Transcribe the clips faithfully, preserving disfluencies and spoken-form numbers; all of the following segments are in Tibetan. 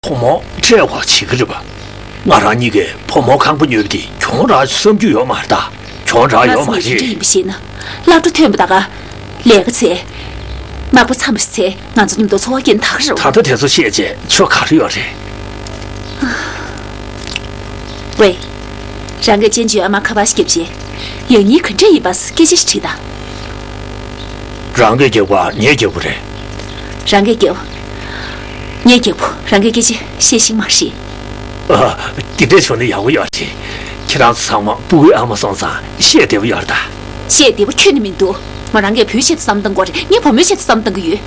བུ་མོ་འཕྲད་པ་བྱེད་ཀྱི་རེད་པ། ང་རང་གཉིས་ཀས་བུ་མོ་ཁང་པ་ཉོས་པ་དེ་གྱོང་རག་བསམ་རྒྱུ་ཡོད་མ་རེད་ད། གྱོང་རག་ཡོད་མ་རེད། ང་ཚོ་ཡིན་པ་བྱས་ན་སློབ་གྲྭ་ཐོན་པ་ད་ག་ལས་ཀ་བྱས། མག་པ་འཚམས་པ་ཞིག་བྱས། ང་ཚོ་མཉམ་དུ་འཚོ་བ་སྐྱེལ་ན་ད་ག་རེད། ད་ལྟ་དེ་ཚོ་བཤད་བྱས་ཆོ་ག་རེ་ཡོད་རེད། ཝེ། རང་གིས་ཅན་ཇུ་ཨ་མ་ཁ་པར་ཞིག་བརྒྱབ་རྗེས། ཡང་སྙིང་ག་འདྲ་ཡིན་པ་སྐད་ཆ་ཞིག་དྲིས་དང་། རང་གིས་བརྒྱབ་པ་ངས་བརྒྱབ་པ་རེད། རང་གིས་བརྒྱབ། ངས་བརྒྱབ་པ། རང་གིས་སྐད་ཆ་བཤད་ཤེས་མ་རེད། ཨ། དེ་འདྲས་བྱུང་ན་ཡག་པོ་ཡོད་རེད། ཁྱེད་རང་ཚོ་ཚང་མ་སྤུ་གུའི་ཨ་མ་སོང་ཙང་བཤད་བདེ་པོ་ཡོད་རེད་ད། བཤད་བདེ་པོ་ཁྱོན་ནས་མི་འདུག་མོ་རང་གིས་བུའི་ཆེད་དུ་བསམ་བཏང་གི་རེད། ངས་བུ་མོའི་ཆེད་དུ་བསམ་བཏང་གི་ཡོད།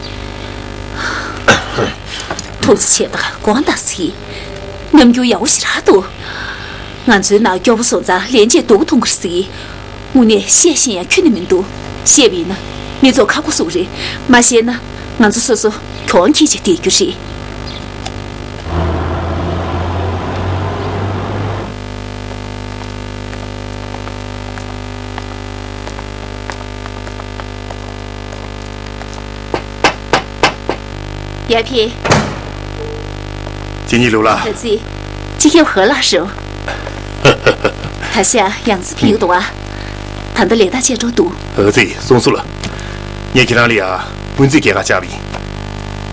ཐུགས་རྗེ་ཆེ་ད་དགོངས་དག་ཟེར། རྣམ་འགྱུར་ཡག་པོ་ཞེ་དྲག་འདུག་ང་ཚོའི་ནང་སྐྱོ་པོ་སོང་ཙང་ལན་གཅིག་སྡུག་པོ་མཐོང་གི་རེད་ཟེར། དངོས་གནས་བཤད་ཤེས་ཡ་ཁྱོན་ནས་མི་འདུག་བཤད་པ་ཡིན་ན་མི་ཚོ་ཁ་ཁོག་སུ་རེད། མ་བཤད་ན་ང་ཚོ་སོ་སོ་གྱོང་ཁྱེར་བྱས་བསྡད་རྒྱུ་རེད། ཡར་ཕེབས། ཅི་ཉིད་ལུགས་ལ། ཨ་ཙི། སྤྱི་ཁྱབ་ཧོ་ལགས་ཧྲིལ། ད་ཆ་ཡང་སེ་ཕེབས་ཀྱི་འདུག་བ། ད་ལྟ་ལས་ཐག་བཅད་འགྲོ་འདུག་ཨ་ཙི། སོང་སོང་ལ། ངས་ཁྱེད་རང་ལ་ཡ་སྔོན་རྩིས་སྐྱེལ་ག་བཅར་བ་ཡིན།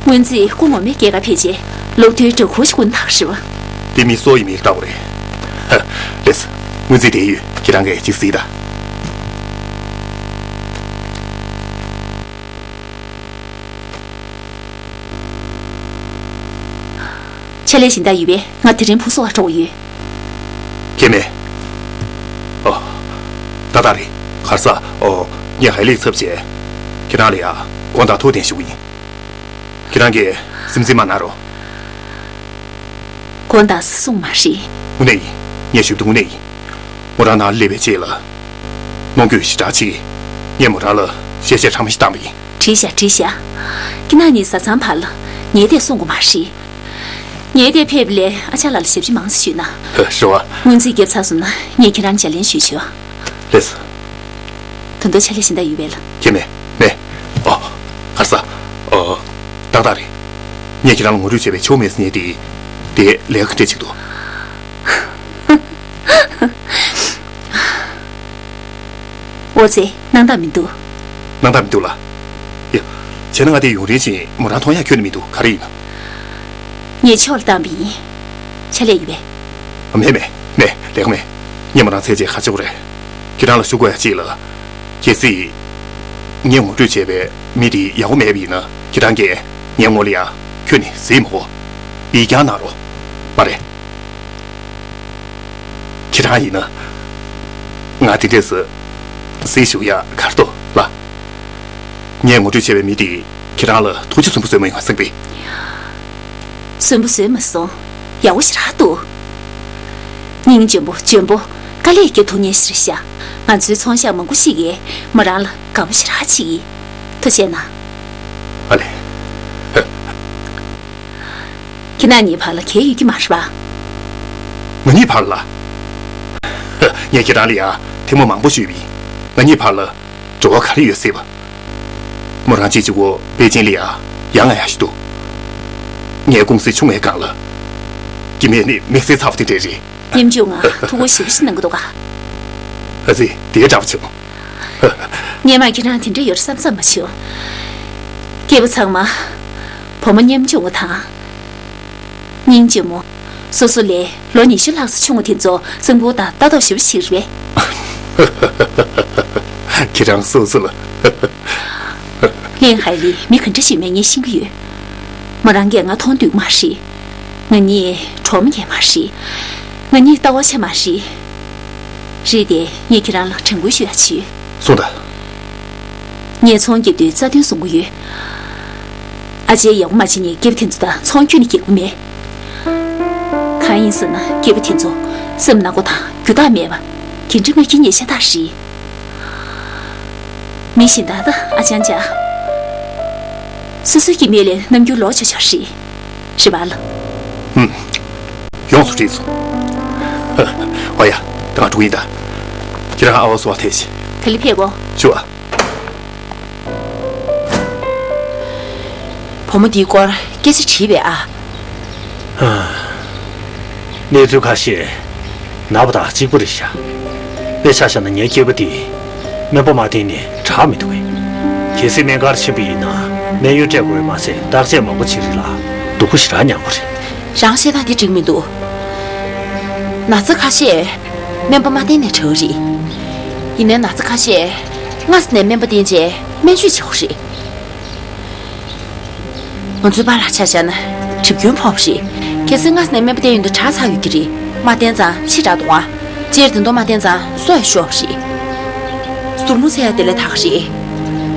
སྔོན་རྩིས་སྐུ་ངོ་མས་སྐྱེལ་ག་ཕེབས་རྗེས་སློབ་ཐོའི་སྒྲ་གུར་ཞིག་ཀུན་ཐག་ཧྲིལ། དེ་མི་སོ་ཡི་མིར་ལྟ་བ་རེད། ཧ། ལེས། སྔོན་རྩིས་དེ་ཡོད། ཁྱེད་རང་གིས་ཅིག་གཟིགས་དང་། ཕྱག་ལས་གཞན་དག་ཡོད་པས། ང་དེ་རིང་བུ་གསོ་བར་འགྲོ་དགོས་ཡོད། ཁྱེད་མེད། ཨོ། ཏག་ཏག་རེད། ག་རེ་ཟ། ཨོ། ངས་ཧའེ་ལིག་ཚབ་བྱས། ཁྱེད་རང་ལ་ཡ་དགོངས་དག་ཐུགས་བདེན་ཞུ་གི་ཡིན། ཁྱེད་རང་གིས་སེམས་འཚབ་མ་གནང་རོགས། དགོངས་དག་གསུངས་མ་རེད། དངོས་གནས་ཡིན། ངས་ཞུ་རྒྱུ་དངོས་གནས་ཡིན། མོ་རང་ནང་སླེབས་པའི་རྗེས་ལ། གནོང་འགྱོད་ཞེ་དྲག་བྱས། ངས་མོ་རང་ལ་ཞལ་བཞེས་ཕྲ་མོ་ཞིག་བཏང་པ་ཡིན། བྲིས་བཞག་བྲིས་བཞག་ཁྱེད་རང་གཉིས་བཟའ་ཚང་བར་ལ་ངའི་ཐད་གསུང་དགོས་མ་རེད། ངའི་ཐད་ཕེབས་ལས་ཨ་ཅག་ལགས་ལ་ཞབས་ཕྱི་མང་ཙམ་ཞུས་ན། ཧ། རེད་བ། སྔོན་རྩིས་བརྒྱབ་ཚར་སོང་ན་ངས་ཁྱེད་རང་ལ་ལན་ཞུས་ཆོག་ལེས། ད་དུང་ཕྱག་ལས་གཞན་དག་ཡོད་པས་ལགས། ཁྱེད་མེད། མེད། ཨོ། ག་རེ་ཟ། ཨོ། ཏག་ཏག་རེད། ངས་ཁྱེད་རང་ལ་ངོ་སྤྲོད་བྱས་པའི་ཆོ་མེད་ཟེར་མཁན་དེ། དེ་ལས་ཀ་འདྲ་ཅིག་འདུག་ཨོ་ཙི། སྣང་དག་མི་འདུག་སྣང་དག་མི་འདུག་ལ། ཡ། བྱས་ན་ང་དེ་ཡུན་རིང་ཕྱིན་མོ་རང་མཐོང་ཡག་ཁྱོན་ནས་མི་འདུག་ག་རེ་ཡིན་ན། ངས་ཕྱོགས་ལ་བཏང་པ་ཡིན། ཕྱག་ལས་ཡོད་པས། མེད་མེད། མེད། ལས་ཀ་མེད། ངས་མོ་རང་འཚོལ་རྗེས་ག་བྱེད་དགོས་རེད། ཁྱེད་རང་ལ་ཞུ་དགོས་ཡག་གཅིག་ལ། གལ་སྲིད། ངས་ངོ་སྤྲོད་བྱས་པའི་མི་དེ་ཡག་པོ་མེད་པ་ཡིན་ན་ཁྱེད་རང་གིས་ངའི་ངོ་ལ་ཡ་ཁྱོན་ནས་གཟིགས་མི་དགོས། ཡིད་རྒྱག་གནང་རོགས། མ་རེད། ཁྱེད་རང་ཡིན་ན། ང་དེ་འདྲས་སུ་གཟིགས་བཞུགས་ཡག་ག་རེ་འདུག་ལ། ངས་ངོ་སྤྲོད་བྱས་པའི་མི་དེ་ཁྱེད་རང་ལ་ཐུགས་རྗེ་ཆེན་པོ་གསོས་མ་ཡོང་བ་སེམས་པས། གསོན་པོ་བཟོས་མ་སོང་། ཡག་པོ་ཞེ་དྲག་འདུག་སྙིང་རྗེ་མོ་འཇོན་པོ། དཀའ་ལས་རྒྱབ་ཐུབ་མཁན་ཞིག་རེད་ཤག་ང་ཚོའི་ཚོང་ཤག་མང་པོ་ཞིག་གིས་མོ་རང་ལ་དགའ་པོ་ཞེ་དྲག་བྱེད་ཀྱི། ཐུགས་རྗེ་གནང་། ཨ་ལེ། ཧ། ཁྱེད་རྣམ་གཉིས་བར་ལ་གལ་ཡོད་ཀྱི་མ་རེད་པ། ང་གཉིས་བར་ལ། ཧ། ངས་ཁྱེད་རང་ལ་ཡང་ཐེངས་མ་མང་པོ་ཞུས་པ་ཡིན། ང་གཉིས་བར་ལ་འབྲེལ་བ་ག་རེ་ཡོད་སྲིད་པ། མོ་རང་གཅིག་གཅིག་པོ་པེ་ཅིན་ལ་ཡ་ཡང་ང་ཡ་ཞིག་འདུག་ངའི་ཀུང་སི་ཆུང་བའི་སྒང་ལ། སྐྱེ་དམན་ནི་དམིགས་བསལ་ཚ་བོ་དེ་འདྲས་རེད། ཉམ་ཆུང་ང་ཐུགས་ཁུར་ཞེ་པོ་ཞིག་གནང་གི་འདུག་ག་ཨ་ཙི། དེ་འདྲ་པོ་བྱུང་། སྔན་མ་ཁྱེད་རང་དེ་འདྲ་ཡོད་བསམ་བསམ་མ་བྱུང་། སྐྱེས་པ་ཚང་མ་བུ་མོ་ཉམ་ཆུང་བ་དང་། སྙིང་རྗེ་མོ། སོ་སོ་ལས་ལོ་ཉི་ཤུ་ལྷག་ཙམ་ཆུང་བ་དེ་ཚོ་བཟང་པོ་དང་ལྟ་རྟོག་ཞེ་པོ་ཞིག་རེད། ཁྱེད་རང་སོ་སོ་ལ། ལིན་ཧའེ་ལི་མི་ག་འདྲ་ཞིག་མེད་ངས་ཤེས་ཀྱི་ཡོད། མོ་རང་གིས་ང་མཐོང་འདོད་མ་རེད། ང་གཉིས་གྲོགས་མོ་གཉིས་མ་རེད། ང་གཉིས་ལྟ་བ་ཆ་མ་རེད། རེད་དེ་ངས་ཁྱེད་རང་ལ་དྲན་སྐུལ་ཞུ་ཡག་བྱོས། གསུངས་དང་། ངས་ཚོང་རྒྱག་དུས་རྩ་དོན་བཟུང་གི་ཡོད། ཨ་ཅེ་ཡག་པོ་མ་བྱས་ནས་སྐྱེས་པ་དེ་ཚོ་དང་ཚོང་ཁྱོན་ནས་རྒྱག་གི་མེད། གང་ཡིན་ཟེར་ན་སྐྱེས་པ་དེ་ཚོ་སེམས་ནག་པོ་དང་རྒྱུ་དག་མེད་པ། གི་འདྲ་མ་གི་ཉེས་ཤ་སྟག་རེད། མི་གཞན་དག་ད་ཨ་ཅང་ཅག་སོ་སོའི་སྐྱེ་དམན་ལས་རྣམ་འགྱུར་ལོག་ཆོག་ཆོག་རེད། རེད་པ་ལགས། ཨུམ། ཡོངས་སུ་འགྲིག་སོང་། ཨོ་ཡ། ད་ང་འགྲོ་གི་ཡིན་ད། ཁྱེད་རང་ཨ་བ་སོ་བ་ཐེ་ཤི། ག་ལེ་ཕེབས་གོ། ཞུ་བ། བུ་མོ་འདིའི་སྐོར་སྐད་ཆ་དྲིས་པས་ཨ། གནས་ཚུལ་ཁ་ཤས་ནག་པ་དང་གཅིག་པ་རེད་ཤག་དཔེ་ཆ་བཞག་ན་ངའི་སྐྱེས་པ་འདི་སྨན་པ་མ་བསྟེན་ནས་དྲག་མི་འདུག་གས། གལ་སྲིད་སྨན་ཁང་ཕྱིན་པ་ཡིན་ན་སྨན་ཡོན་སྤྲད་དགོས་པ་མ་ཟད་བརྟག་དཔྱད་མང་པོ་བྱེད་རིགས་ལ་སྡུག་པོ་ཞེ་དྲག་མྱངས་པ་རེད། རང་བཤད་སྟངས་འདི་འགྲིག་མི་འདུག་ན་ཚ་ཁ་ཤས་སྨན་པ་མ་བསྟེན་ནས་དྲག་གི་རེད། ཡིན་ནའི་ན་ཚ་ཁ་ཤས་སྔ་ས་ནས་སྨན་པ་བསྟེན་བྱས་སྨན་བཅོས་བྱེད་དགོས་རེད། ང་ཚོའི་པཱ་ལགས་ཆ་བཞག་ན་གྲིབ་སྐྱོན་ཕོག་པ་རེད། གལ་སྲིད་སྔ་ས་ནས་སྨན་པ་བསྟེན་ཡོང་དུས་དྲག་ཚར་ཡོད་ཀྱི་རེད། མ་བསྟེན་ཙང་ཕྱི་དྲག་འདུག་ཨ། སྤྱིར་དེ་མདོ་མ་བསྟེན་ཙང་སོ་ཡང་ཤོར་བ་རེད། ཟུར་མོ་འཚལ་ཡ་དེ་ལས་དྲག་གི་རེད།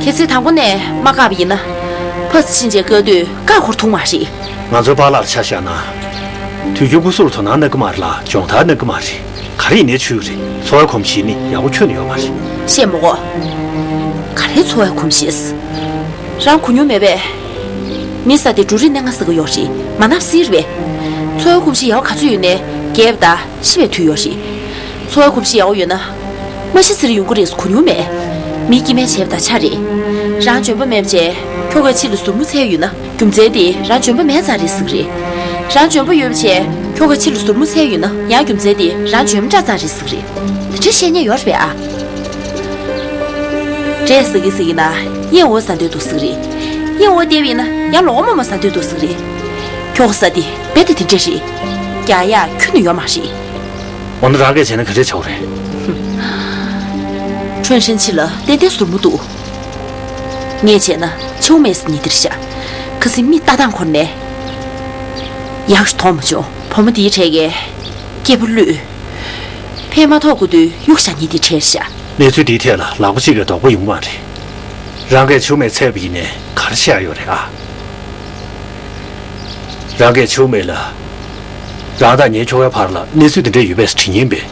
གལ་སྲིད་དང་པོ་ནས་མ་བཀག་པ་ཡིན་ན། ཕར་ཕྱིན་ཆད་བཀག་དུས་བཀག་འགོར་ཐུབ་མ་རེད། ང་ཚོའི་པཱ་ལགས་ཆ་བཞག་ན། དུས་རྒྱུན་སྐུ་གཟུགས་ལ་དོ་སྣང་གནང་གི་མ་རེད་ལ་སྦྱོང་བརྡར་གནང་གི་མ་རེད། ག་རེ་ཡིན་ནའི་འཆུ་གི་རེད། འཚོ་བའི་གོམས་གཤིས་ནི་ཡག་པོ་ཁྱོན་ནས་ཡོད་མ་རེད། བཤད་མི་དགོས། ག་རེ་འཚོ་བའི་གོམས་གཤིས། རང་གོ་མྱོང་མེད་པས། མི་ཟེར་དེ་འབྲུ་རིགས་སྣ་ལྔ་ཟེར་གི་ཡོད་རེད། མ་ནབ་སིར་བས། འཚོ་བའི་གོམས་གཤིས་ཡག་པོ་ག་ཚོད་ཡོད་ནའི་རྒས་པ་དང་ཤི་བའི་དུས་ཡོད་རེད། འཚོ་བའི་གོམས་གཤིས་ཡག་པོ་ཡོད་ན། མ་ཤི་ཚེ་རིང་ཡོང་གི་རེད་ཟེར་གོ་མྱོང་མེད། མི་སྐྱེ་དམན་བྱས་པ་དང་ཆ་རེད། རང་འཇོན་པོ་མེད་པ་བྱས་ཁྱོ་གས་ཕྱི་ལ་ཟུར་མོ་འཚལ་ཡོད་ན། རྒྱུ་མཚན་དེ་རང་འཇོན་པོ་མེད་ཙང་རེད་ཟེར་གི་རེད། རང་འཇོན་པོ་ཡོད་པ་བྱས་ཁྱོ་གས་ཕྱི་ལ་ཟུར་མོ་འཚལ་ཡོད་ན་ཡང་རྒྱུ་མཚན་དེ་རང་འཇོན་པོ་འདྲ་ཙང་རེད་ཟེར་གི་རེད། དེ་འདྲ་བཤད་མཁན་ཡོད་རེད་པས་ཨ། འདྲས་ཟེར་གི་ཟེར་གི་ན་གཡས་འོག་ཟ་འདོད་འདུག་ཟེར་གི་རེད། གཡས་འོག་བལྟས་པ་ཡིན་ན་ཡང་ལོག་མོག་མོག་ཟ་འདོད་འདུག་ཟེར་གི་རེད། ཁྱོ་ག་ཟ་དེ་རྦད་དེ་དེ་འདྲས་རེད། རྒྱག་ཡག་ཁྱོན་ནས་ཡོད་མ་རེད། འོ་ན་རང་གིས་བྱས་ན་ག་འདྲས་བྱ་དགོས་རེད། ཁྲོན་ཧྲན་ཕྱི་ལ་ཏན་ཏན་ཟུར་མོ་འདུག་ངས་བྱས་ན་ཆེའུ་མེད་ས་ནི་འདིར་བཞག་ཁ་སང་མི་ལྟ་སྟངས་འཁོར་ནས། ཡག་ཞིག་མཐོང་མ་བྱུང་། བུ་མོ་འདིའི་གྲས་ཀྱི་སྐྱེས་བུ་བླུད། ཕན་མ་ཐོགས་དགོས་དུས་གཡུག་བཞག་ནི་འདི་གྲས་བཞག་གནས་ཚུལ་འདིའི་ཐད་ལ་ལག་པ་གཅིག་གིས་རྡོག་པོ་ཡོང་གི་མ་རེད། རང་གིས་ཆེའུ་མེད་འཚོལ་བ་ཡིན་ནའི་ག་རེ་བྱེད་ཡག་ཡོད་རེད་ཨ། རང་གིས་ཆེའུ་མེད་ལ། རང་དང་ངའི་ཁྱོ་གའི་བར་ལ་གནས་ཚུལ་འདི་འདྲ་ཡོད་པས་དྲི་ཉན་པས།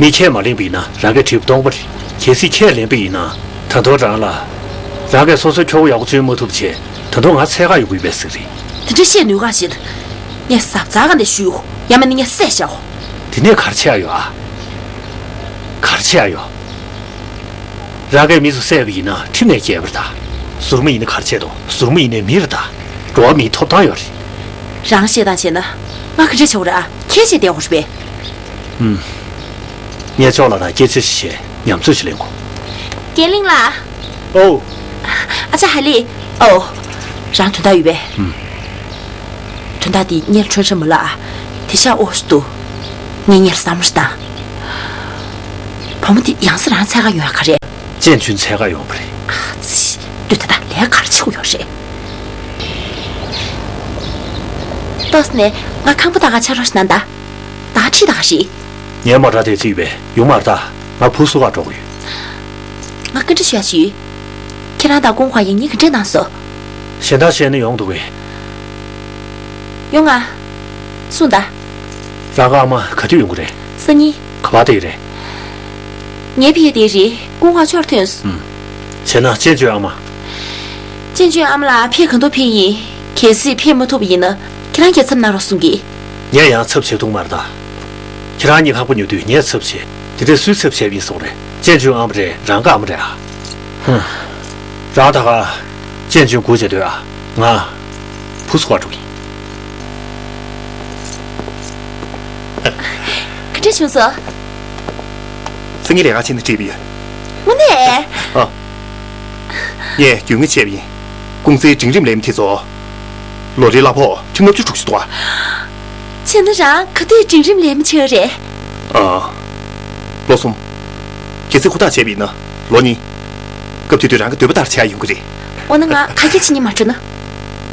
མི་ཁས་མ་ལེན་པ་ཡིན་ན་རང་གིས་དྲིས་པ་སྟོང་པ་རེད། གལ་སྲིད་ཁས་ལེན་པ་ཡིན་ན། ད་དུང་རང་ལ། རང་གིས་སོ་སོའི་ཁྱོ་ག་ཡག་པོ་བཅོས་མ་ཐུབ་བྱས། ད་དུང་ང་འཚོལ་ག་ཡོང་གི་ཡོད་པས་ཟེར་གི་རེད། དེ་འདྲ་བཤད་ནུས་ག་ཞིག་ངས་གཟབ་གཟབ་ག་ནས་ཞུ། ཡང་མིན་ན་ངས་བསད་བཞག་དེ་ནས་ག་རེ་བྱེད་ཡག་ཡོད་ཨ། ག་རེ་བྱེད་ཡག་ཡོད། རང་གིས་མི་ཚོ་བསད་པ་ཡིན་ན་ཁྲིམས་ནས་འགལ་བ་རེད་ད། ཟུར་མོ་ཡིན་ན་ག་རེ་བྱེད་དོ། ཟུར་མོ་ཡིན་ནའི་མི་རེད་ད། འགྲོ་བ་མིའི་ཐོབ་ཐང་ཡོད་རེད། རང་བཤད་སྟངས་བྱས་ན་ང་ག་འདྲ་བྱེད་དགོས་རེད་ཨ། ཁྱེད་བྱས་བསྡད་དགོས་རེད་པས། ཨུམ། ངས་ཅོག་ལ་ད་སྐད་ཆ་ཞིག་བཤད། ཉམས་ཚོད་ཞིག་ལེན་དགོས། རྒན་གླིང་ལགས། ཨོ། ཨ་ཅག་ཧ་ལི། ཨོ། རང་དོན་དག་ཡོད་པས། ཨུམ། དོན་དག་འདི་སྔོན་ལ་ཁྲོན་ཧྲན་མ་ལབ་ཨ། དེ་ཤག་ཨོ་སི་འདུག་ངས་སྔོན་ལ་བསམ་བློ་ཞིག་བཏང་། བུ་མོ་འདི་ཡང་སེ་རང་འཚོལ་ག་ཡོང་ཡག་ག་རེད། ཅན་ཅུན་འཚོལ་ག་ཡོང་བ་རེད། ཨ་ཙི། དུས་ད་ལྟ་ལས་ག་རེ་བྱེད་དགོས་ཡོད་རེད། ཏོག་ཙམ་ནས་ང་ཁང་པ་ལྟ་ག་ཕྱག་རོགས་ཞིག་གནང་དང་། ད་ཁྲིད་ད་ག་ཞིག་ངའི་མོ་ཊ་དེ་རྩིས་པས་ཡོང་མར་ལྟ། ང་བུ་བསུ་གར་འགྲོ་གི་ཡོད། ང་བཀའ་འདྲི་ཞུ་ཡ་ཞིག་ཡོད། ཁྱེད་རང་དང་ཀུང་ཧྭ་ཡིག་རྙིང་ག་འདྲས་གནང་སོང་། གཞན་དག་བཤད་ན་ཡོང་འདུག་གས། ཡོང་ང་། གསུངས་དང་། རང་གི་ཨ་མ་ག་དུས་ཡོང་གི་རེད། སང་ཉིན། ག་པར་བསྡད་ཀྱི་རེད། ངའི་ཕ་གི་དེ་རིང་ཀུང་ཧྭ་ཕྱོགས་ཐོན་སོང་། ཨུམ། བྱས་ན་ཅན་ཅུན་ཨ་མ། ཅན་ཅུན་ཨ་མ་ལགས་ཕེབས་ག་འདུག་ཕེབས་ཡིན། གལ་སྲིད་ཕེབས་མ་ཐུབ་པ་ཡིན་ན་ཁྱེད་རང་གིས་འཚམས་གནང་རོགས་གསུང་གི། ངས་ཡང་ཚབ་བྱེད་ཐུབ་མ་རེད་ད། ཁྱེད་རང་གཉིས་ཁག་པོ་ཉོ་དུས་ངས་ཚབ་བྱེད། དེ་འདྲས་སུས་ཚབ་བྱས་པ་ཡིན་གསུངས་རེད། ཅན་ཅུན་ཨ་མ་རེད་རང་གི་ཨ་མ་རེད་ཨ། ཧུམ། རང་ད་ག་ཅན་ཅུན་སྒུག་བྱས་སྡོད་ཨ། ང་བུ་བསུ་གར་འགྲོ་གི་ཡིན། ག་འདྲས་བྱུང་སོང་། སང་ཉིན་ལས་ཀ་བྱས་ན་འགྲིག་པ་ཡོད། དངོས་གནས། ཨ། ངས་རྒྱུས་མངའ་བྱས་པ་ཡིན། ཀུང་སིའི་འབྲིང་རིམ་ལས་མི་དེ་ཚོ། ལོ་རེའི་གླ་ཕོགས་ཁྲི་ལྔ་བཅུ་དྲུག་ཅུ་འདུག་ཨ། བྱས་ན་རང་ག་དུས་འབྲིང་རིམ་ལས་མི་ཆགས་རེད། ཨ། ལོ་གསུམ། གལ་སྲིད་ཧུར་ཐག་བྱས་པ་ཡིན་ན་ལོ་གཉིས། སྐབས་དེ་དུས་རང་གི་འདོད་པ་ལྟར་བྱས་ཡོང་གི་རེད། འོ་ན་ང་ག་གེ་བྱེད་སྙིང་མ་འདོད་ན།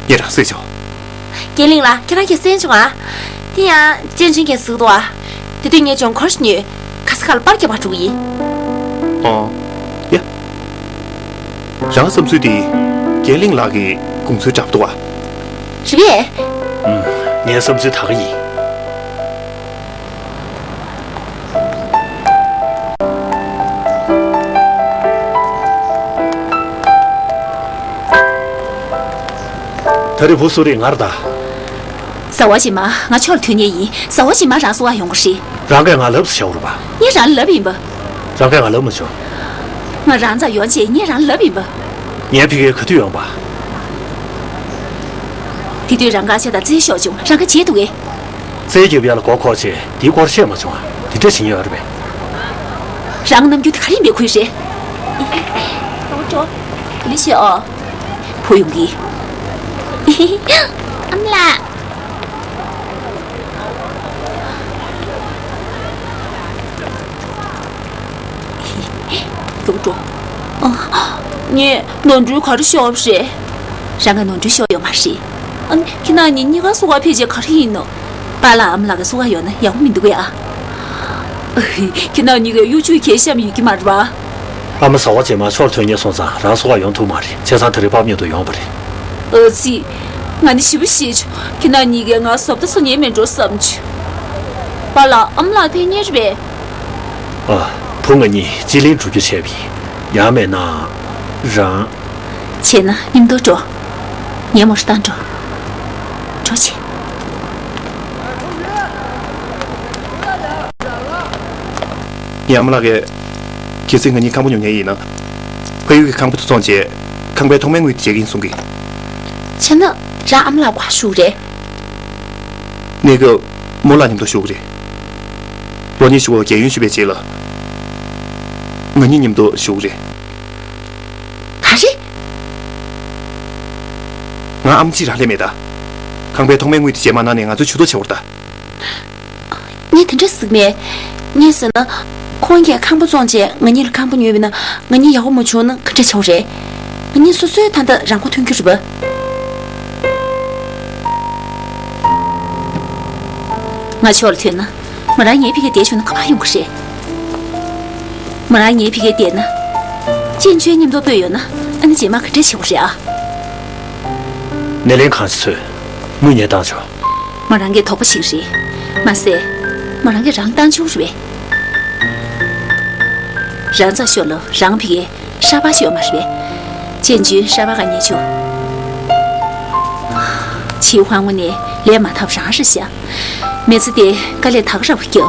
ངས་རང་གསོས་ཆོག་རྒན་གླིང་ལགས་ཁྱེད་རང་གིས་གསན་བྱུང་ཨ། དེ་ཡང་ཅན་ཅུན་གྱིས་ཟེར་གི་འདུག་ཨ། དེ་དུས་ངས་ལྗོངས་མཁར་ཞིག་ཉོས། ག་ས་ག་ལ་པར་རྒྱག་པར་འགྲོ་གི་ཡིན། ཨོ། ཡ། རང་བསམ་ཚུལ་དེ། རྒན་གླིང་ལགས་ཀྱི་དགོངས་ཚུལ་འདྲ་པོ་འདུག་ཨ། རེད་པས། ཨུམ། ངའི་བསམ་ཚུལ་ད་ག་ཡིན། ད་རེས་བུ་བསུ་རེས་ངར་ད། ཟ་བ་རྗེས་མ་ང་ཕྱོགས་ལ་ཐོན་ངེས་ཡིན། ཟ་བ་རྗེས་མ་རང་བསུ་བ་ཡོང་གི་རེད། རང་གིས་ང་ལབ་ཟེར་བྱ་བ་རེད་པ། ངས་རང་ལ་ལབ་ཡིན་པ། རང་གིས་ང་ལབ་མ་བྱུང་། ང་རང་རྩར་ཡོང་རྗེས་ངས་རང་ལ་ལབ་ཡིན་པ། ངའི་ཕ་གིར་ག་དུས་ཡོང་པ། དེ་དུས་རང་དགའ་ཆ་དང་རྩེད་ཤོར་བྱུང་རང་དགའ་བྱས་འདུག་གས། རྩལ་རྒྱབ་ཡ་ལ་མགོ་འཁོར་བྱས་འདིའི་སྐོར་བཤད་མ་བྱུང་ཨ། འདི་འདྲ་བྱེད་ཉེན་ཡོད་རེད་པས། རང་རྣམ་འགྱུར་དེ་ག་རེ་ཡིན་པའི་ཁུལ་རེད། འགྲོ་འགྲོ། ག་ལེ་ཤེས་ཨོ། བུ་ཡོང་གི། ཨ་མ་ལགས། འགྲོ་འགྲོ། ཨ། ངས་ནོར་འཁྲུལ་ག་རེ་ཤོར་བ་རེད། རང་ག་ནོར་འཁྲུལ་ཤོར་ཡོད་མ་རེད། ཨ་ནི་ཁྱེད་རང་གཉིས་གཉིས་ཀ་བསུ་བ་ཕེབས་རྗེས་ག་རེ་ཡིན་ནོ། པཱ་ལགས་ཨ་མ་ལགས་ཀྱི་བསུ་བ་ཡོང་ན་ཡག་པོ་མི་འདུག་གས་ཨ། ཁྱེད་རང་གཉིས་ཀས་གཡོ་ཇུས་གས་བཤམས་ཡོད་ཀྱི་མ་རེད་པ། ཨ་མ་བཟའ་བ་རྗེས་མ་ཕྱོགས་ཐོན་ཉེ་སོང་ཙང་རང་བསུ་བ་ཡོང་ཐུབ་མ་རེད། བྱས་ཙང་དེ་རིང་ཕབ་མཉམ་དུ་ཡོང་བ་རེད། ཨ་ཙི། ང་ནི་ཞེ་པོ་ཞེད་བྱུང་། ཁྱེད་རང་གཉིས་ཀས་ང་བཟོ་ལྟ་བཟོ་ཉན་མེད་འགྲོ་བསམ་བྱུང་། པཱ་ལགས་ཨ་མ་ལགས་ཕེབས་མཁན་རེད་པས། ཨ། བུ་ང་གཉིས་སྤྱི་གླིང་འགྲོ་རྒྱུ་བྱས་པ་ཡིན། ཡང་མེད་ན། རང་། བྱས་ན་མཉམ་དུ་འགྲོ། ངའི་མོ་ཊ་བཏང་འགྲོ། འགྲོ་བྱེད། ངའི་ཨ་མ་ལགས་ཀྱིས། གལ་སྲིད་ང་གཉིས་ཁང་པ་ཉོ་མཁན་ཡིན་ན། ཕ་ཡུལ་གྱི་ཁང་པ་དེ་བཙོངས་རྗེས། ཁང་པའི་ཐོག་མའི་དངུལ་དེ་བརྗེ་གི་ཡིན་གསུང་གི། བྱས་ན་རང་ཨ་མ་ལགས་ག་པར་བཞུགས་རེད། གནས་སྐབས་རྨོ་ལགས་མཉམ་དུ་བཞུགས་རེད། ལོ་གཉིས་ཞུ་བ་རྒས་ཡོལ་ཞུས་པའི་རྗེས་ལ། ང་གཉིས་མཉམ་དུ་བཞུགས་རེད། ག་རེ། ང་ཨ་མ་གཅིག་རང་ལས་མེད་ད། ཁང་པའི་ཐོག་མའི་དངུལ་དེ་རྗེས་མ་གནང་ནས་ང་ཚོའི་ཇུས་གཏོགས་བྱེད་དགོས་རེད་ད། ངས་དེ་འདྲ་ཟེར་གྱི་མེད། ངས་ཟེར་ན། ཁོང་གིས་ཁང་པ་བཙོངས་རྗེས་ང་གཉིས་ལ་ཁང་པ་ཉོས་པ་ཡིན་ན་ང་གཉིས་ཡག་པོ་མ་བྱུང་ན་ག་འདྲ་བྱེད་དགོས་རེད། ང་གཉིས་སོ་སོའི་ད་ལྟ་རང་མགོ་ཐོན་རྒྱུ་རེད་པ། ང་ཕྱོགས་ལ་ཐོན་ན། མོ་རང་ངའི་ཕ་གིར་བསྡད་བྱུང་ན་ག་པར་ཡོང་གི་རེད། མོ་རང་ངའི་ཕ་གིར་བསྡད་ན། ཅན་ཅུན་མཉམ་དུ་སྤོས་ཡོང་ན་ཨ་ནི་རྗེས་མ་ག་འདྲ་བྱེད་དགོས་རེད་ཨ། སྣེ་ལེན་གང་ཞིག་ཚོས། དངུལ་ངས་བཏང་ཆོག་མོ་རང་གི་དོགས་པ་ཞིག་རེད། མ་ཟད། མོ་རང་གིས་རང་བཏང་ཆོག་རེད་པས། རང་ཚ་ཤོར་ལ་རང་ཕ་གིར་ཧྲ་པ་ཞིག་ཡོད་མ་རེད་པས། ཅན་ཅུན་ཧྲ་པ་ག་ཉེ་ཆུ། ཕྱི་ཧ་ངོ་ནས་ལས་མ་ཐབས་རང་རེད་ཤག་མི་ཚེ་འདི་དཀའ་ལས་དག་རབ་བརྒྱབ།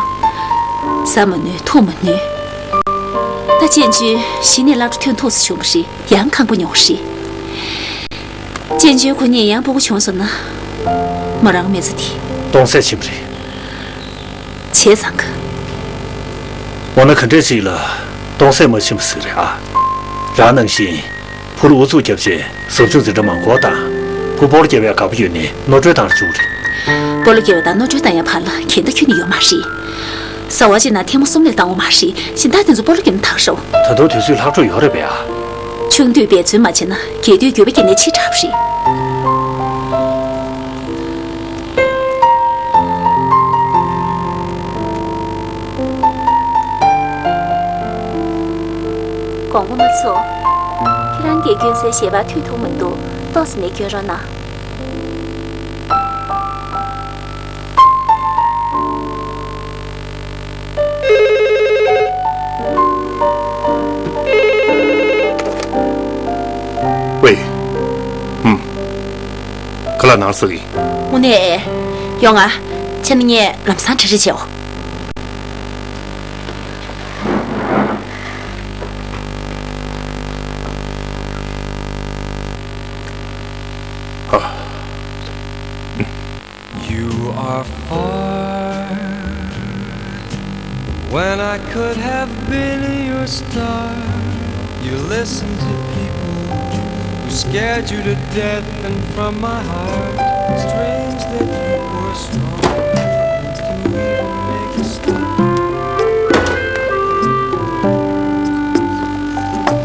ཟ་མ་ནུས་འཐུང་མ་ནུས། ད་ཅན་ཅུན་གཞི་ནས་སློབ་གྲྭ་ཐོན་ཐུབ་ས་བྱུང་བ་རེད། ཡང་ཁང་པ་ཉོ་བ་རེད། ཅན་ཅུན་ཁོ་གཉིས་ཡང་སྤུ་གུ་བྱུང་སོང་ན། མོ་རང་མི་ཚེ་འདི། སྟོང་ཟད་ཕྱིན་པ་རེད། བྱས་ཙང་ག་འོ་ན་ག་འདྲས་ཅིག་ལ་སྟོང་ཟད་མ་ཕྱིན་པ་ཟིག་རེད་ཨ། རང་ནང་བཞིན། བུ་ལ་ཨུ་ཚུགས་བརྒྱབ་བྱས་ཟབ་སྦྱོང་འཛིན་གྲྭ་མ་འགོར་དང་། བུ་སྤོ་ལོ་རྒྱག་པའི་དགའ་པོ་ཡོད་ནས་རྣོ་གྲོལ་བཏང་རུ་བཅུག་རེད། སྤོ་ལོ་རྒྱག་པ་དང་རྣོ་གྲོལ་བཏང་ཡ་བར་ལ་གྱེན་ལྟ་ཁྱོན་ནས་ཡོད་མ་རེད། ཟླ་བ་གཅིག་ནང་ཐེངས་མ་གསུམ་ལས་བཏང་བ་མ་རེད། གཞན་དག་དེ་ཚོ་སྤོ་ལོ་རྒྱག་ན་དག་རོ། ད་དུང་དུས་ཚོད་ལྷག་འཕྲོ་ཡོད་རེད་པས་ཨ། ཆུང་དུས་འབད་བརྩོན་མ་བྱས་ན་རྒས་དུས་འགྱོད་པ་སྐྱེས་ནས་འཆི་དྲགས་པ་རེད། དགོངས་པ་མ་ཚོམས། ཁྱེད་རང་གིས་སྐྱོན་སའི་ཞལ་པར་མཐུད་ཐུབ་མི་འདུག་ཏོག་ཙམ་ནས་སྐྱོན་རོགས་གནང་། ཝེ། ཧུམ། ཁ་ལག་ནང་ཟག་གི། དངོས་གནས། ཡོང་ང་། ཁྱེད་ནི་ངས་ལམ་སང་གྲ་སྒྲིག་བྱེད་འོ། You are far when I could have been your star. You listen to people who scared you to death, and from my heart, strange that you were strong to even make a stop.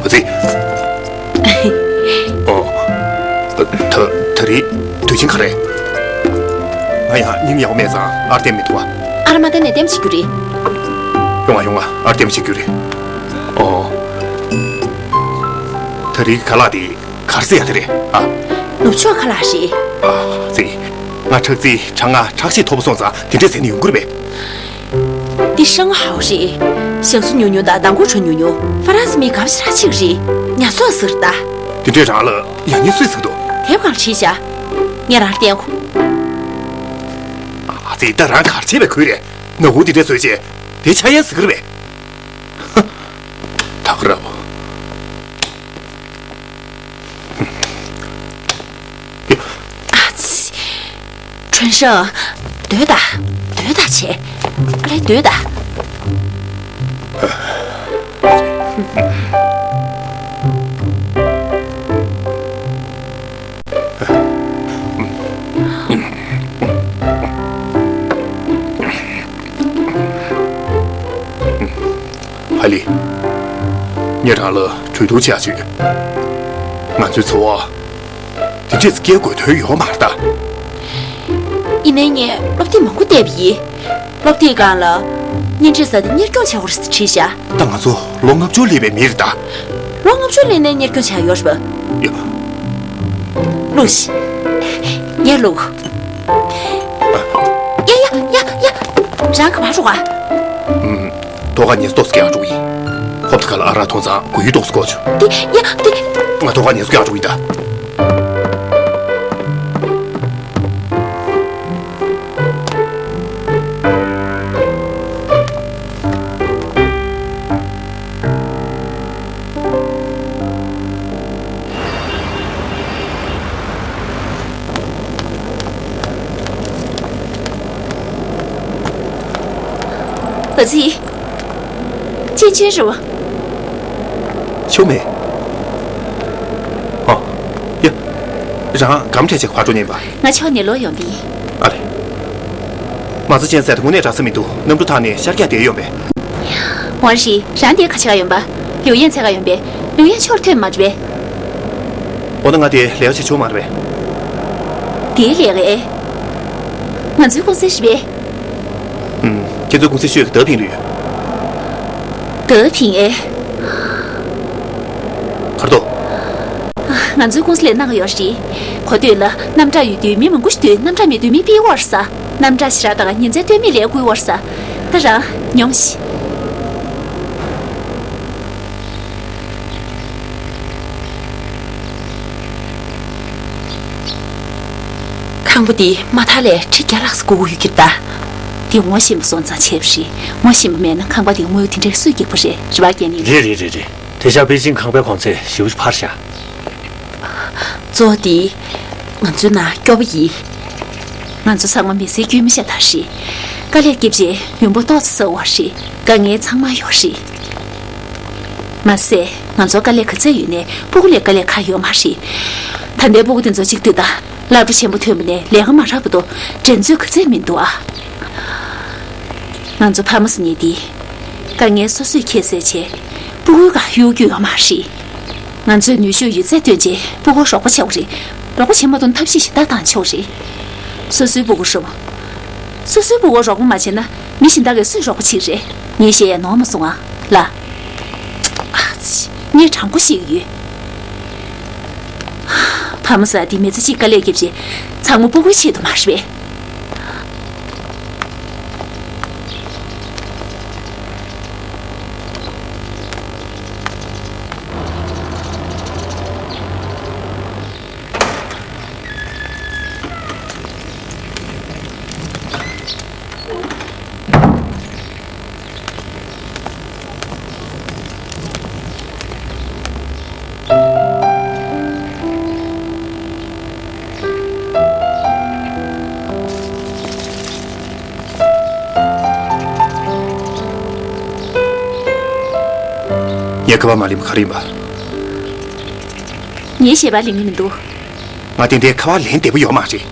ཨ་ཙི། ཨོ། ད་ད་རེས་དུས་ཆེན་ག་རེ། ང་ཡང་སྙིང་ཡག་པོ་མེད་ཙང་ཨར་བསྟན་མི་ཐུབ་བ། ཨར་མ་བསྟན་ནས་ལྟད་མོ་བྱེད་རྒྱུ་རེད། ཡོང་ང་ཡོང་ང་ཨར་ལྟད་མོ་བྱེད་རྒྱུ་རེད། ཨོ། ད་རེས་ཁ་ལག་དེ་ག་རེ་ཟེར་ཡ་དེ་རེད་ཨ། ནུབ་ཕྱོགས་ཁ་ལག་རེད། ཨ་ཙི། ང་ཁྲག་རྩི་གྲངས་ལྔ་ཁྲག་ཤེད་མཐོ་པོ་སོང་ཙང་དེ་འདྲས་ཟེར་ནས་ཡོང་གི་རེད་པས། འདི་ཧྲང་ཧའོ་རེད། ཞང་ཞུང་ཉུང་ཉུང་དང་མདང་དགོང་གྲོ་ཉུང་ཉུང་། ཧྥ་རན་སི་མི་ག་བ་ཞིག་ར་ཆིག་རེད། ཉ་ཚོགས་ཟེར་ད། དེ་འདྲས་རང་ལ་ཡང་སྙིང་སུས་ཟིག་འདུག་དེབ་གང་བྲིས་བཞག་ངས་རང་བསྟན་གོ། ཨ་ཙི་ད་རང་གར་བྱེད་པའི་ཁུལ་རེད། ནག་ཁུང་དེ་འདྲས་བཟོས་རྗེས་དེ་འཆར་ཡན་ཟིག་རེད་པས། ད་ག་ར་བོ། ཨ་ཙི། ཁྲོན་ཧྲང་། སྡོད་ད། བྱས། ཨ་ལས་སྡོད་ད། ཧ་ལི། ངས་རང་ལ་གྲོས་བསྡུར་བྱ་ཞུས། ང་ཚོའི་འཚོ་བ་དེ་འདྲས་སྐྱེལ་དགོས་དོན་ཡོད་མ་རེད་ད། ཡིན་ནའི་ངས་སློབ་དེབ་མང་པོ་བལྟས་པ་ཡིན། སློབ་དེབ་སྒང་ལ་གཉེན་སྒྲིག་ས་དེ་གཉེར་སྐྱོང་བྱ་དགོས་རེད་ཟེར་བྲིས་ཤག་ད་ང་ཚོ་ལོ་ལྔ་བཅུ་སླེབས་པའི་མི་རེད་ད། ལོ་ལྔ་བཅུ་སླེབས་ནས་གཉེར་སྐྱོང་བྱ་ཡོད་རེད་པ། ཡ། ལོག་ཤིག་ངས་ལོག་ཡ་ཡ་ཡ་ཡ། རང་ག་པར་འགྲོ་ག་ཨུམ། ཐོག་ཁ་ཉེས་ཏོག་སྐྱེལ་འགྲོ་གི་ཡིན། ཧོབ་ཏེ་ཁ་ལ་ཨ་རག་འཐུང་ཙང་གོ་ཡུལ་ཏོག་ཙམ་དགོས་བྱུང་། དེ་ཡ་དེ། ང་ཐོག་ཁ་ཉེས་སྐྱེལ་འགྲོ་གི་ཡིན་ད། ཨ་ཙི། ཅན་ཅན་རེད་བ། ཆུ་མེད། ཨ། ཡ། རང་སྒམ་ཁྲལ་ཆེ་ག་པར་འགྲོ་མཁན་པ། ང་ཕྱོགས་ནས་ལོག་ཡོང་པ་ཡིན། ཨ་ལས། མ་རྩ་ཅན་ཟེར་དེ་དངོས་གནས་དྲག་ས་མི་འདུག་གནམ་གྲུ་ཐང་ནས་ཤར་རྒྱག་བསྡད་ཡོད་པས། ཝང་ཧྲི། རང་དེ་ག་ཆེ་ག་ཡོང་པ། ལིའུ་ཡན་ཚེ་ག་ཡོང་པས། ལིའུ་ཡན་ཕྱོགས་ཐོན་མ་རེད་པས། འོ་ན་ང་དེ་ལས་ཀ་བྱེད་ཆོག་མ་རེད་པས། དེ་ལས་ཀ་ཨེ། ང་ཚོའི་ཀུང་སི་རེད་པས། ཨུམ། ཁྱེད་ཚོའི་ཀུང་སི་ཤོད་ཀྱི་ད་ཕིང་ལུས། ད་ཕིང་ཨེ། གར་དོ། ང་ཚོའི་ཀུང་སི་ལས་གནང་གི་ཡོད་རེད། གོ་ཐོས་ལ་གནམ་གྲགས་ཡོད་དུས་མི་མང་པོ་ཞིག་འདུས། གནམ་གྲགས་མེད་དུས་མི་ཕི་ཝར་ས། གནམ་གྲགས་ཞེ་དྲག་དང་ཉིན་མཚན་སྟོན་མི་ལས་བསྐུལ་ཝར་ས། ད་རང་མྱོང་ཤིག་ཁང་པ་འདི་མ་མཐའ་ལས་ཁྲི་བརྒྱ་ལྷག་ཙམ་དགོས་ཀྱི་ཡོད་ཀྱི་རེད་ད། འདི་ངོ་ཤེས་པ་སོང་ཙང་བྱས་པ་རེད། ངོ་ཤེས་པ་མེད་ན་ཁང་པ་འདི་དངུལ་དེ་འདྲའི་སུས་སྒེག་པ་རེད། རེད་པ་རྒན་ལགས། རེད་རེད་རེད་རེད། དེང་སང་པེ་ཅིང་ཁང་པའི་གོང་ཚད་ཞེ་པོ་ཅིག་འཕར་ཤག་གཙོ་བོ་འདི་ང་ཚོའི་ནང་སྐྱོ་པོ་ཡིན། ང་ཚོ་ཚང་མ་མི་ཚེའི་རྒྱུས་མེད་ཤ་སྟག་རེད། དཀའ་ལས་བརྒྱབ་རྗེས་ཡོང་འབབ་ཏོག་ཙམ་བསགས་པ་རེད། དཀའ་ངལ་ཚང་མ་ཡོད་རེད། མ་ཟད་ང་ཚོར་དཀའ་ལས་ག་ཚད་ཡོད་ནའི་སྤུ་གུ་ལས་དཀའ་ལས་ཁག་ཡོད་མ་རེད། ད་ལྟའི་སྤུ་གུ་དེ་ཚོ་གཅིག་ལྟོས་དང་། སློབ་གྲྭ་ཆེན་པོ་ཐོན་པ་ནས་ལས་ཀ་མ་རག་བར་དུ་འགྲན་རྩོད་ག་ཚད་མི་འདུག་ཨ། ང་ཚོ་ཕ་མ་ཟེར་མཁན་དེ། དཀའ་ངལ་སོ་སོས་ཁྱད་བསད་བྱས། སྤུ་གུའི་བཀའ་གཡོ་རྒྱུ་ཡོད་མ་རེད། ང་ཚོས་ནུས་ཤུགས་ཡོད་ཚད་བཏོན་བྱས་སྤུ་གུར་རོགས་པ་བྱེད་དགོས་རེད། རོགས་པ་བྱེད་མ་ཐུབ་ན་ཐབས་ཤེས་གཞན་དག་བཏང་ཆོག་རེད། སོ་སོའི་སྤུ་གུ་རེད་བ། སོ་སོའི་སྤུ་གུར་རོགས་པ་མ་བྱས་ན་མི་གཞན་དག་གིས་སུས་རོགས་པ་བྱེད་རེད། ངས་བཤད་ཡ་ནོར་མ་སོང་ཨ། ལ། ཨ་ཙི། ངས་དྲང་པོ་བཤད་ཀྱི་ཡོད། ཕ་མ་ཟེར་དེ་མི་ཚེ་གཅིག་དཀའ་ལས་བརྒྱབ་བྱས་ཚང་མ་སྤུ་གུའི་ཆེད་དུ་མ་རེད་པས། ངས་ཁ་པར་མ་ལེན་པ་ག་རེ་ཡིན་པ། ངས་ཞལ་པར་ལེན་གྱི་མི་འདུག་ང་ཏན་ཏན་ཁ་པར་ལེན་བདེ་པོ་ཡོད་མ་རེད།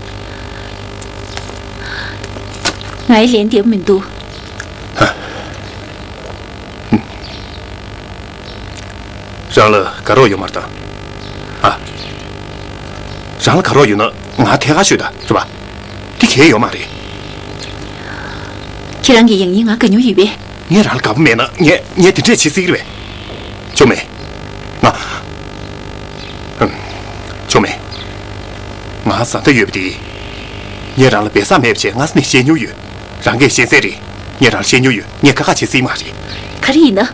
ང་ཡི་ལེན་བདེ་པོ་མི་འདུག་ཧ། ཧུམ། རང་ལ་དགའ་རོགས་ཡོད་མ་རེད་ད། ཨ། རང་ལ་དགའ་རོགས་ཡོད་ན་ང་ཐད་ཀར་ཤོད་ད། རེད་པ། འདི་གལ་ཡོད་མ་རེད། ཁྱེད་རང་གིས་ཡང་སྙིང་ང་དགའ་མྱོང་ཡོད་པས། ངས་རང་ལ་དགའ་པོ་མེད་ན་ངས་ངས་དེ་འདྲས་བྱེད་སྲིད་ཀྱི་རེད་པས། ཆོ་མེད། ང་། ཧུམ། ཆོ་མེད། ང་བཟའ་ཟླ་ཡོད་པ་དེ། ངས་རང་ལ་སྦས་གསང་མེད་པ་བྱས་སྔ་ས་ནས་བཤད་མྱོང་ཡོད། རང་གིས་ཤེས་གསལ་རེད། ངས་རང་ལ་བཤད་མྱོང་ཡོད། ངས་དཀའ་ཁག་བྱེད་སྲིད་མ་རེད། ག་རེ་ཡིན་ན།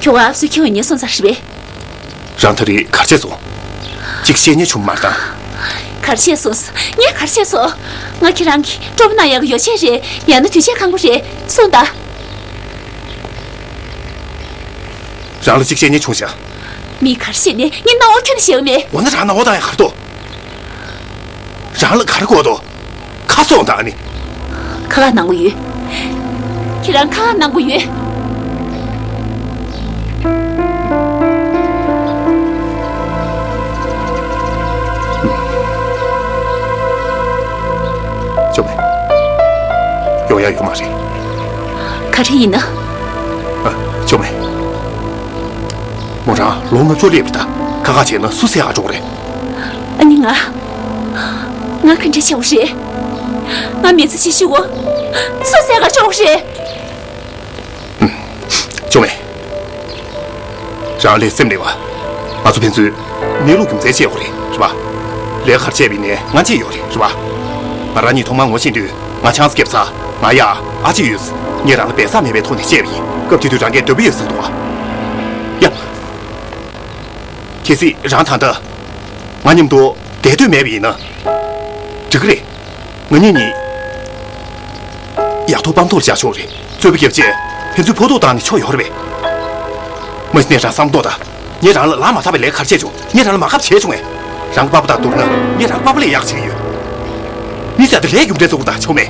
ཁྱོ་ག་ཨབ་སུའི་ཁྱེའུ་ཉེ་སོང་ཚར་རེད་པས། རང་ད་རེས་ག་རེ་བྱས་སོང་། གཅིག་བཤད་ཉན་བྱུང་མ་རེད་ད། ག་རེ་བྱས་སོང་། ངས་ག་རེ་བྱས་སོང་། ང་ཁྱེད་རང་གི་སྤྲོ་པོ་གནང་ཡག་གི་ཡོ་བྱད་རེད། ཡང་ན་དུས་ཆད་ཁང་པ་རེད། གསུངས་དང་། རང་ལ་གཅིག་བཤད་ཉན་བྱུང་ཤག་མི་ག་རེ་བཤད་ནས་ངས་སྣང་བ་ཁྱོན་ནས་ཞེད་གི་མེད། འོ་ན་རང་སྣང་བ་བཏང་ཡག་ག་རེ་འདུག་རང་ལ་ག་རེ་དགོས་འདུག་ཁ་གསུངས་དང་ཨ་ནི། ཁ་ཁ་གནང་གི་ཡོད། ཁྱེད་རང་ཁ་གནང་གི་ཡོད། ཅོ་མེ། ཡོང་ཡ་ཡོད་མ་རེད། ག་རེ་ཡིན་ན། ཨ། ཅོ་མེ། མོ་རང་ལོ་ལྔ་བཅུ་སླེབས་པ་ད་ཁ་ཁ་བྱས་ན་སུ་ཟས་ག་འགྲོ་གི་རེད། ཨ་ནི་ང་། ང་ག་འདྲ་བྱེད་དགོས་རེད། ང་མི་ཚེ་ཕྱི་ཤི་བོ། སུ་ཟས་ག་འགྲོ་གི་རེད། ཅོ་མེ། རང་ལས་སེམས་ལས་བ། ང་ཚོ་ཕན་ཚུན་གནས་ལུགས་རྒྱུ་མཚན་བཤད་དགོས་རེད། རེད་པ། ལས་ཀ་གར་བྱས་པ་ཡིན་ནའི་ང་གཅིག་ཡོད་རེད། རེད་པ། ང་རང་གཉིས་ཐོག་མར་ངོ་ཤེས་དུས་ང་ཆང་ས་བརྒྱབ་ཚར། ང་ཡ་ཨ་ཅེ་ཡོད། ངས་རང་ལ་སྦས་གསང་མེད་པའི་ཐོག་ནས་བཤད་པ་ཡིན། སྐབས་དེ་དུས་རང་གིས་འདོད་པ་ཡོད་གསུངས་འདུག་ཨ། ཡ། གལ་སྲིད་རང་ད་ལྟ་ང་མཉམ་དུ་བསྡད་འདོད་མེད་པ་ཡིན་ན་འགྲིག་གི་རེད། ང་གཉིས་གཉིས་ཡག་ཐོག་སྤང་ཐོག་ལ་བཞག་ཆོག་རེད། རྩོད་པ་བརྒྱབ་རྗེས་ཕན་ཚུན་ཕོག་ཐུག་བཏང་ནས་ཆོག་ཡོད་རེད་པས། མ་གཞི་ནས་རང་བསམ་བློ་བཏང་དང་། ངས་རང་ལ་ལག་མ་ཐག་པའི་ལས་ག་རེ་བྱས་བྱུང་། ངས་རང་ལ་མ་ཁབ་བྱས་བྱུང་ངས། རང་གི་པ་ཕ་དང་བསྡུར་ན་ངས་རང་གི་པ་ཕ་ལས་ཡག་བྱེད་ཀྱི་ཡོད། མི་ཟེར་དེ་ལས་རྒྱུ་འབྲས་བཟོ་དགོས་དང་ཆོག་མེད།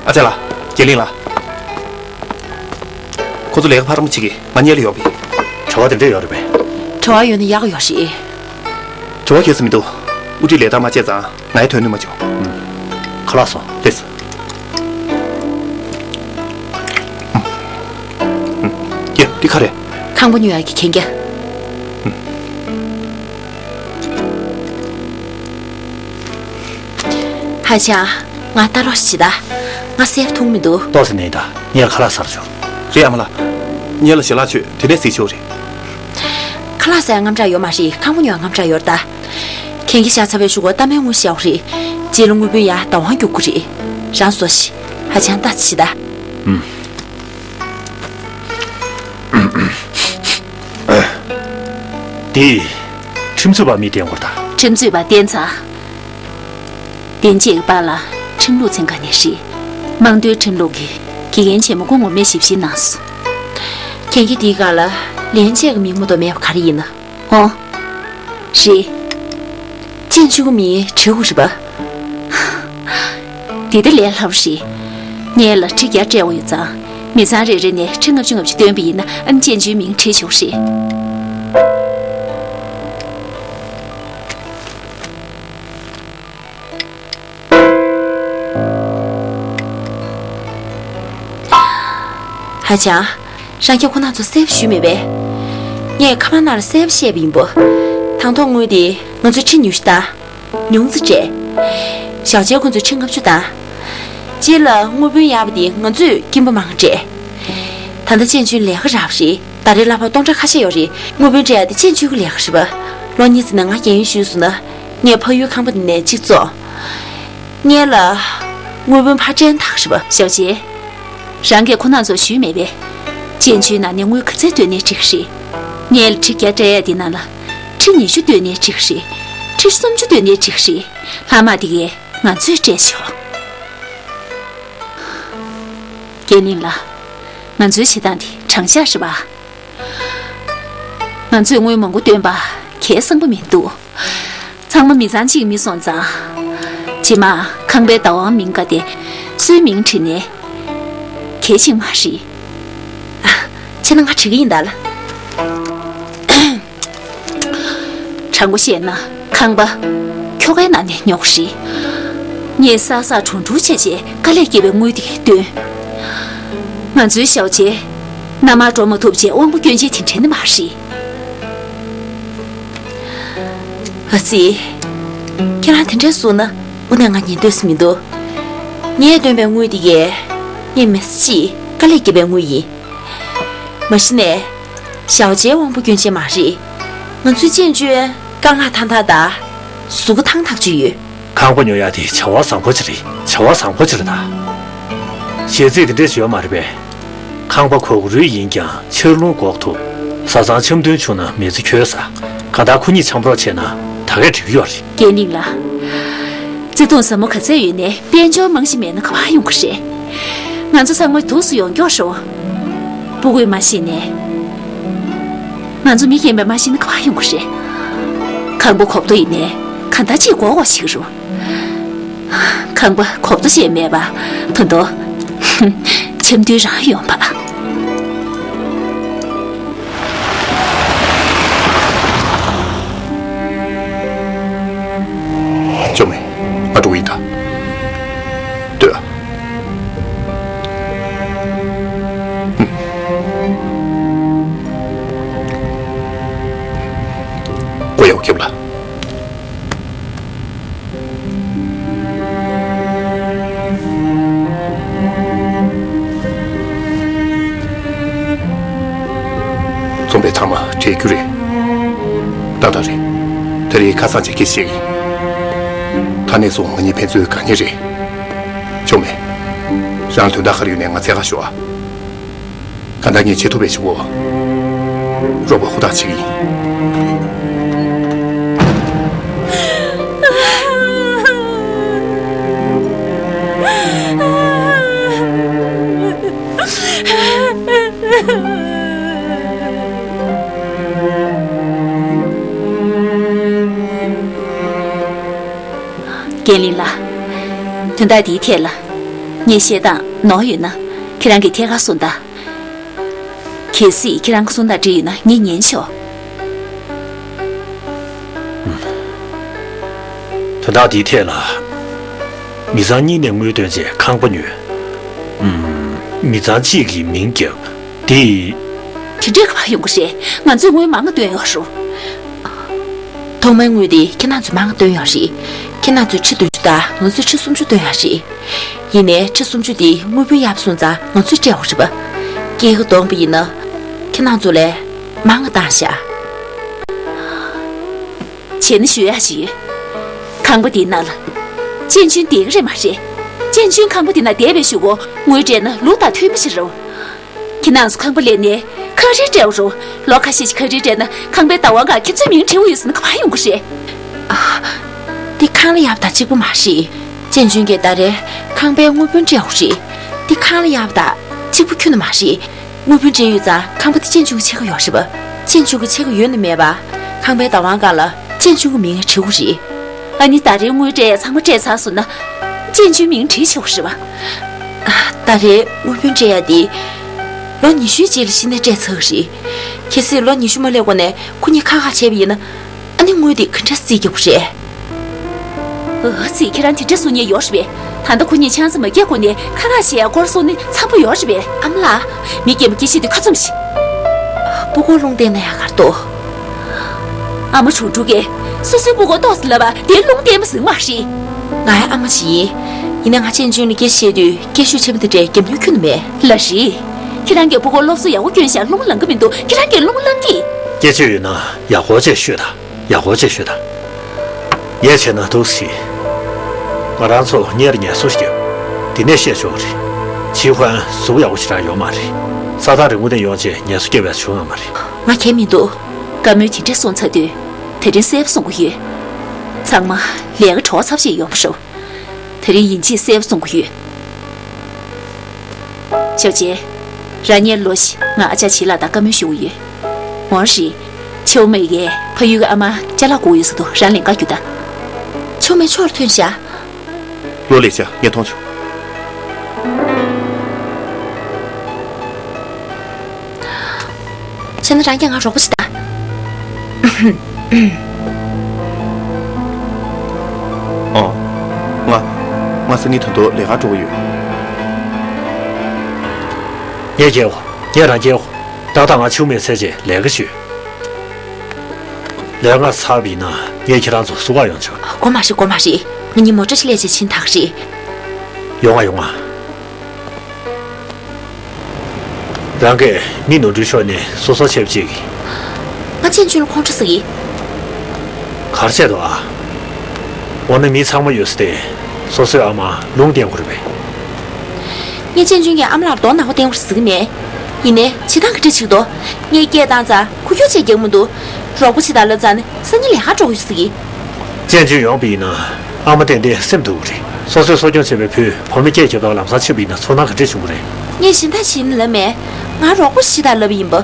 ཨ་ཅག་ལགས། རྒྱལ་གླིང་ལགས། ཁོ་ཚོ་ལས་ཀ་ཕར་མ་བྱེད་ཀྱི། ང་སྔོན་ལ་ཡོང་བ་ཡིན། བྲེལ་བ་དེ་འདྲས་ཡོད་རེད་པས། བྲེལ་བ་ཡོད་ན་ཡག་ཡོད་རེད། བྲེལ་བ་ཁྱད་པར་མི་འདུག་དབུ་ཁྲིད་ལས་ཐག་མ་བཅད་ཙང་ང་ཡི་དོན་ནུས་མ་བྱུང་། ཁ་ལག་སོང་། ལེགས་སོ། ཡ། འདི་ག་རེ། ཁང་པ་ཉོ་ཡག་གི་གན་རྒྱ། ཧ་ཅང་། ང་ལྟ་རོགས་བྱེད་ད། ང་སེམས་ཐུག་མི་འདུག་ཏོག་ཙམ་ནས་ད་ངས་ཁ་ལག་ཟ་རུ་ཆོག་རེད། ཨ་མ་ལགས། ངས་ལ་ཞལ་ལག་མཆོད་དེ་ནས་གཟིགས་ཆོག་རེད། ཁ་ལག་ཟ་ཡ་དངངས་སྐྲག་ཡོད་མ་རེད། ཁང་པ་ཉོ་ཡ་དངངས་སྐྲག་ཡོད་རེད་ད། གན་རྒྱ་བཞག་ཚར་བའི་གཞུག་གུ་གཏའ་མའི་དངུལ་བཞག་རེད། རྗེས་ལ་དངུལ་བུན་ཡར་བདག་དབང་རྒྱུག་གི་རེད། རང་བཟོ་ཞིག་ཧ་ཅང་ལྟ་ཅི་ད། ཨུམ། འདི། ཁྲིམས་རྩོད་པ་མི་བསྟེན་དགོས་ད། ཁྲིམས་རྩོད་པ་བསྟེན་ཚར། བསྟེན་བྱས་ཀྱི་པཱ་ལགས་ཁྲིམས་ལུགས་ཚན་ཁག་ནས་རེད། དམངས་དོན་ཁྲིམས་ལུགས་ཀྱི་དགེ་རྒན་ཆེན་མོ་སྐུ་ངོ་མས་ཞིབ་བཤེར་གནང་སོང་། གན་རྒྱ་འདིའི་སྒང་ལ་ལན་ཆད་ཀྱི་མིང་མ་གཏོགས་མེད་པ་ག་རེ་ཡིན་ན། ཨོ། རེད། ཅན་ཅུའུ་མིང་བྲིས་དགོས་རེད་པ། འདི་ལྟ་ལས་སླ་པོ་རེད། ངས་ལ་ཁྲི་བརྒྱ་སྤྲད་དགོས་ཡོད་ཙང་། མི་ཚང་རེ་རེ་ནས་ཁྲི་ལྔ་བཅུ་ལྔ་བཅུ་བཏོན་པ་ཡིན་ན་ཨ་ནི་ཅན་ཅུའུ་མིང་བྲིས་ཆོག་རེད། ཧ་ཅང་། རང་རྒྱལ་ཁོ་ན་ཚོ་གསལ་པོ་ཞུས་མེད་པས། ངས་ཁ་པར་ནང་ལ་གསལ་པོ་བཤད་པ་ཡིན་པ། དང་ཐོག་དངུལ་དེ་ང་ཚོས་ཁྲི་ཉི་ཤུ་བཏང་། ཉུང་ཙམ་སྤྲད། ཞའོ་ཅེ་ཁོ་ཚོས་ཁྲི་ལྔ་བཅུ་བཏང་། སྤྱིར་ལ་དངུལ་བུན་ཡག་པ་དེ་ང་ཚོས་སྐྱིན་པ་མང་སྤྲད། ད་ལྟ་ཅན་ཅུའུ་ལས་ཀ་རག་པ་རེད། ཟླ་རེར་གླ་ཕོགས་སྟོང་ཕྲག་ཁ་ཤས་ཡོད་རེད། དངུལ་བུན་སྤྲད་ཡག་དེ་ཅན་ཅུའུ་གི་ལས་ཀ་རེད་པ། ལོ་གཉིས་ཙམ་ནང་ང་རྒན་ཡོལ་ཞུས་སོང་ན། ངས་ཕ་ཡུལ་ཁང་པ་འདི་ནས་གཅིག་བཙོང་། སྔོན་ལ་དངུལ་བུན་ཕར་སྤྲད་ན་ད་ག་རེད་པ། ཞའོ་ཅེ། རང་གིས་ཁོ་ན་ཚོར་ཞུས་མེད་པས། ཅན་ཅུའུ་ནང་ནས་དངུལ་ག་ཚད་བཏོན་ནའི་འགྲིག་གི་རེད། ངས་ཁྲི་བརྒྱ་སྤྲད་ཡ་འདི་ནང་ལ། ཁྲི་ཉི་ཤུ་བཏོན་ནའི་འགྲིག་གི་རེད། ཁྲི་སུམ་ཅུ་བཏོན་ནའི་འགྲིག་གི་རེད། ལྷག་མ་འདི་གས་ང་ཚོས་སྤྲད་ཆོག་རྒྱལ་གླིང་ལགས། ང་ཚོའི་བྱེད་སྟངས་འདི་དྲང་གཞག་རེད་པ། ང་ཚོས་དངུལ་མང་པོ་བཏོན་པ་གལ་བཟང་པོ་མི་འདུག་ཚང་མ་མི་ཚང་གཅིག་མི་སོང་ཙང་། རྗེས་མ་ཁང་པའི་བདག་དབང་མིང་ག་དེ་སུའི་མིང་བྲིས་ནའི་གལ་ཆེན་མ་རེད། ཨ། བྱས་ན་ང་བྲིས་ཀྱི་ཡིན་ད་ལ། དྲང་པོ་བཤད་ན་ཁང་པ་ཁྱོ་གའི་ནང་ནས་ཉོས་རེད། ངས་བསགས་བསགས་དྲུང་དྲུང་བྱས་བྱས་དཀའ་ལས་བརྒྱབ་པའི་དངུལ་དེ་བཏོན། ང་ཚོའི་ཞའོ་ཅེ་མནའ་མར་འགྲོ་མ་ཐུབ་བྱས་དབང་པོ་སྐྱོན་ཅན་དེ་འདྲ་ནི་མ་རེད། ཨ་ཙི། ཁྱེད་རང་དེ་འདྲ་གསུངས་ན་དངོས་གནས་ང་ཉན་འདོད་སུ་མི་འདུག་ངས་བཏོན་པའི་དངུལ་འདི་གས་ངས་མི་ཚེ་གཅིག་དཀའ་ལས་བརྒྱབ་པའི་དངུལ་ཡིན། མ་གཞི་ནས་ཞའོ་ཅེ་དབང་པོ་སྐྱོན་ཅན་མ་རེད། ང་ཚོའི་ཅན་ཅུའུ་དཀའ་ངལ་ཐང་ཐག་དང་གཟུགས་པོ་ཐང་ཐག་ཅིག་ཡོད། ཁང་པ་ཉོ་ཡག་དེ་བྱ་བ་བཟང་པོ་ཅིག་རེད། བྱ་བ་བཟང་པོ་ཅིག་རེད་ད། གཞས་ཚིག་དེ་འདྲས་ཡོད་མ་རེད་པས། ཁང་པ་གོག་རུལ་ཡིན་ཀྱང་ཆར་རླུང་འགོག་ཐུབ། བཟའ་ཚང་འཆམ་མཐུན་བྱུང་ན་མི་ཚེ་འཁྱོལ་ས། གང་ལྟར་ཁོ་གཉིས་འཆམ་རོགས་བྱས་ན་ད་གས་འགྲིག་གི་ཡོད་རེད། རྒྱལ་གླིང་ལགས། བརྩེ་དུང་ཟབ་མོ་ག་ཚད་ཡོད་ནའི་དཔལ་འབྱོར་རྨང་གཞི་མེད་ན་ག་པར་ཡོང་གི་རེད། ང་ཚོ་ཚང་མ་འདུག་སེ་ཡོང་མགྱོགས་ཤོག་སྤུ་གུས་མ་ཤེས་ནས། ང་ཚོ་མི་རྒན་པས་མ་ཤེས་ན་ག་པར་ཡོང་གི་རེད། ཁང་པ་གོག་ཏོ་ཡིན་ནའི་གང་ལྟར་ཅིག་སྒོར་སྒོར་བྱེད་ཀྱི་རེད། ཁང་པ་གོག་ཏོ་ཅིག་མེད་པ་ད་དུང་འཆམ་མཐུན་རང་ཡོང་པ། ཅོ་མེ། ང་འགྲོ་གི་ཡིན་ད། སྡོད་ཨ། སྒོ་ཡར་རྒྱབ་ལ། རྩོམ་པའི་མཐའ་མ་བྲལ་རྒྱུ་རེད། ཏག་ཏག་རེད། ད་རེས་ཁ་སང་ཅིག་སྐད་ཆ་བཤད་ཀྱི་ཡིན། ད་ནས་བཟུང་ང་གཉིས་ཕན་ཚུན་དགའ་ཉེ་རེད། ཅོ་མེ། རང་དོན་དག་ག་རེ་ཡོད་ནའི་ང་འཚོལ་ག་ཤོག་ཨ། གང་ལྟར་ངས་བྱེད་ཐུབ་པ་བྱེད་དགོས། རོགས་པ་ཧུར་ཐག་བྱེད་ཀྱི་ཡིན། རྒན་ལགས། དོན་དག་འདིའི་ཐད་ལ་ངས་བཤད་སྟངས་ནོར་ཡོད་ན་ཁྱེད་རང་གིས་ཐད་ཀར་གསུངས་དང་། གལ་སྲིད་ཁྱེད་རང་གི་གསུང་དང་འགྲིག་ཡོད་ན་ངས་ཉན་ཆོག། དོན་དག་འདིའི་ཐད་ལ། མི་ཚང་གཉིས་ནས་དངུལ་བཏོན་རྗེས་ཁང་པ་ཉོས། ཨུམ། མི་ཚང་གཅིག་གི་མིང་བརྒྱབ། དེ། དེ་འདྲས་ག་པར་ཡོང་གི་རེད། ང་ཚོས་དངུལ་མང་ང་བཏོན་ཡོད་རེད། ཐོག་མའི་དངུལ་དེ་ཁྱེད་རང་ཚོས་མང་ང་བཏོན་ཡོད་རེད། ཁྱེད་རང་ཚོས་ཁྲི་བདུན་ཅུ་དང་ང་ཚོས་ཁྲི་སུམ་ཅུ་བཏོན་ཡོད་རེད། ཡིན་ནའི་ཁྲི་སུམ་ཅུ་དེ་དངུལ་བུན་གཡར་སོང་ཙང་ང་ཚོས་སྤྲད་ཡོད་རེད་པ། སྐྱེད་ཀ་བསྡོམས་པ་ཡིན་ན། ཁྱེད་རང་ཚོ་ལས་མང་ང་བཏང་ཤག། བྱས་ན་ཞུ་ཡག་ཅིག་ཡོད། ཁང་པ་འདིའི་ནང་ལ། ཅན་ཅུན་བསྡད་ཀྱི་རེད་མ་རེད། ཅན་ཅུན་ཁང་པ་འདི་ན་བསྡད་པའི་གཞུག་གུ་དངུལ་སྤྲད་ན་ལུགས་དང་མཐུན་པ་ཞིག་རེད། ཁྱེད་རང་ཚོ་ཁང་པ་ལེན་ནས་ཁ་རས་སྤྲད་པ་རེད། ལོ་ཁ་ཤས་ཤིག་ཁ་རས་སྤྲད་ན་ཁང་པའི་བདག་དབང་སྒང་ཁྱེད་ཚོའི་མིང་བྲིས་ཡོད་ཟེར་ན་ག་པར་ཡོང་གི་རེད། ཨ། འདི་ཁང་གླ་གཡར་བ་དང་གཅིག་པ་མ་རེད། ཅན་ཅུན་གྱིས་ད་རེས་ཁང་པའི་དངུལ་བུན་སྤྲད་ཡོད་རེད། འདི་ཁང་གླ་གཡར་བ་དང་གཅིག་པ་ཁྱོན་ནས་མ་རེད། དངུལ་བུན་སྤྲད་ཡོད་ཙང་ཁང་པ་དེ་ཅན་ཅུན་གྱི་ཕྱེད་ཀ་ཡོད་རེད་པ། ཅན་ཅུན་གྱི་ཕྱེད་ཀ་ཡོད་ན་མེད་པ། ཁང་པའི་བདག་དབང་སྒང་ལ་ཅན་ཅུན་གྱི་མིང་བྲིས་ཡོད་རེད། ཨ་ནི་ད་རེས་དངུལ་སྤྲད་ཡག་ཚང་མ་སྤྲད་ཚར་སོང་ན། ཅན་ཅུན་མིང་བྲིས་ཆོག་རེད་པ། ད་རེས་དངུལ་བུན་སྤྲད་ཡག་དེ། ལོ་ཉི་ཤུའི་རྗེས་ལ་གཞི་ནས་སྤྲད་ཚར་གི་རེད། གལ་སྲིད་ལོ་ཉི་ཤུ་མ་སླེབས་གོང་ནས་ཁོ་གཉིས་ཁ་ཁ་བྱས་པ་ཡིན་ན། ཨ་ནི་དངུལ་དེ་ག་འདྲ་རྩིས་རྒྱག་དགོས་རེད། ཨ་ཙི། ཁྱེད་རང་དེ་འདྲ་གསུང་མཁན་ཡོད་རེད་པས། ད་ལྟ་ཁོ་གཉིས་ཆང་ས་མ་བརྒྱབ་གོང་ནས་ཁ་ཁ་བྱེད་ཡག་སྐོར་གསུང་ནི་འཚམ་པོ་ཡོད་རེད་པས། ཨ་མ་ལགས། མི་རྒན་པོ་སྐད་ཆ་དེ་ཁ་བཙུམས་ཤིག། སྤུ་གུ་རླུང་བསྟན་ན་ཡག་ག་རེ་འདུག། ཨ་མ་གྲུང་གྲུང་གིས་སོ་སོའི་སྤུ་གུ་ཏོག་ཙམ་ལབ་པ་དེ་རླུང་བསྟན་པ་ཟིག་མ་རེད། ང་ཨ་མ་ཞིག་ཡིན། ཡིན་ན་ང་ཅན་ཅུན་ལ་སྐད་ཆ་བཤད་དུས་སྐད་ཤུགས་ཆེན་པོ་དེ་འདྲའི་རྒྱབ་མྱོང་ཁྱོན་ནས་མེད། ལགས་རེད། ཁྱེད་རང་གིས་སྤུ་གུར་སློབ་གསོ་ཡག་པོ་བསྐྱོན་བཞག་རླུང་ལངས་ཀྱི་མི་འདུག། ཁྱེད་རང་གིས་རླུང་ལངས་ཀྱི། སྐད་ཆ་ཡོད་ན་ཡག་པོ་བྱས་ཤོད་དང་། ཡག་པོ་བྱས་ཤོད་དང་། ངས་བྱས་ན་འདུག་སེ། ང་རང་ཚོ་གཉེར་ངལ་གསོ་ཞིག་བརྒྱབ། དེ་ནས་བཤད་ཆོག་གི་རེད། ཕྱིའི་ཁོ་ཡང་གཟུགས་ཡག་པོ་ཞེ་དྲག་ཡོད་མ་རེད། ས་ཐག་རིང་པོ་ནས་ཡོང་བྱས་ངལ་གསོ་བརྒྱབ་པའི་བྱུང་ཡོད་མ་རེད། ང་གལ་མི་འདུག། བཀའ་མོལ་དེ་འདྲ་གསུངས་ཚར་དུས། དེ་རིང་གསལ་པོ་གསུང་གི་ཡོད། ཚང་མ་ལས་ཀ་གྲོགས་ཚབ་བྱས་ཡོང་བ་རེད། དེ་རིང་ཡིན་གཅིག་གསལ་པོ་གསུང་གི་ཡོད། ཞའོ་ཅེ། རང་ཉིད་ལོ་ཞིག་ང་ཨ་ཅག་བྱི་ལ་དང་བཀའ་མོལ་ཞུ་གི་ཡོད། འོ་རེད། ཆའོ་མེ་ཡིས་ཕ་ཡུལ་གྱི་ཨ་མ་ཅ་ལག་བསྐུར་ཡོད་ཟེར་འདུག། རང་ལེན་ག་རྒྱུགས་དང་། ཆའོ་མེ་ཕྱོགས་ལ་ཐོན་ཤག། ལོ་ལེགས་བྱ། ངས་མཐོང་བྱུང་། བྱས་ན་རང་གིས་ང་རོགས་པ་བྱེད་དང་། ཨོ། ང་། ང་སང་ཉིན་ད་དུང་ལས་ཀར་འགྲོ་གི་ཡོད། ངས་སྐྱེལ་འོ། ངས་རང་སྐྱེལ་འོ། ཏག་ཏག་ང་ཆུ་མེད་ཚད་ཅིག་ལས་ཀ་ཞུས། ལས་ཀ་ཚར་བ་ཡིན་ན་ངས་ཁྱེད་རང་ཚོ་བསུ་གར་ཡོང་ཆོག། དགོས་མ་རེད། དགོས་མ་རེད། ང་གཉིས་མོ་ཊ་ཞིག་སླེབས་བྱས་ཕྱིན་ད་ག་རེད། ཡོང་ང་ཡོང་ང་། རང་གིས་མི་ནོར་འཁྲུལ་ཤོར་ནས་སོ་སོ་ཆེ་བ་གཅིག་གིས། ང་ཅན་ཅུན་ལ་ཁོང་ཁྲོ་ཟ་གི། ག་རེ་བྱས་འདུག་ཨ། འོ་ན་མི་ཚང་མ་ཡོད་ས་དེ་སོ་སོའི་ཨ་མ་ལུང་བསྟན་དགོས་རེད་པས། ངས་ཅན་ཅུན་གྱི་ཨ་མ་ལགས་ལ་མདོག་ནག་པོ་བསྟན་དགོས་རེད་ཟེར་གི་མེད། ཡིན་ནའི་བྱེད་སྟངས་ག་འདྲ་ཅིག་འདུག། ངས་སྐད་བཏང་ཙང་ཁོ་ཁྱོད་ཅིག་རྒྱག་མི་འདུག། རོགས་པ་བྱེད་དང་ལབ་ཙང་ནི་སང་ཉིན་ལས་ཀར་འགྲོ་གི་ཡོད་ཟེར་གི། ཅན་ཅུན་ཡོང་བ་ཡིན་ན་ཨ་མ་ཏན་ཏན་སེམས་སྡུག་གི་རེད། སོ་སོས་གསོ་སྐྱོང་བྱས་པའི་བུས་བུ་མོ་སྐྱེས་རྒྱབ་དང་ལམ་སང་ཕྱིན་པ་ཡིན་ན་ཚོར་སྣང་ག་འདྲས་བྱུང་གི་རེད། ངས་གཞན་དག་བྱས་ནས་ལབ་མེད། ང་རོགས་པ་ཞིག་དང་ལབ་པ་ཡིན་པ།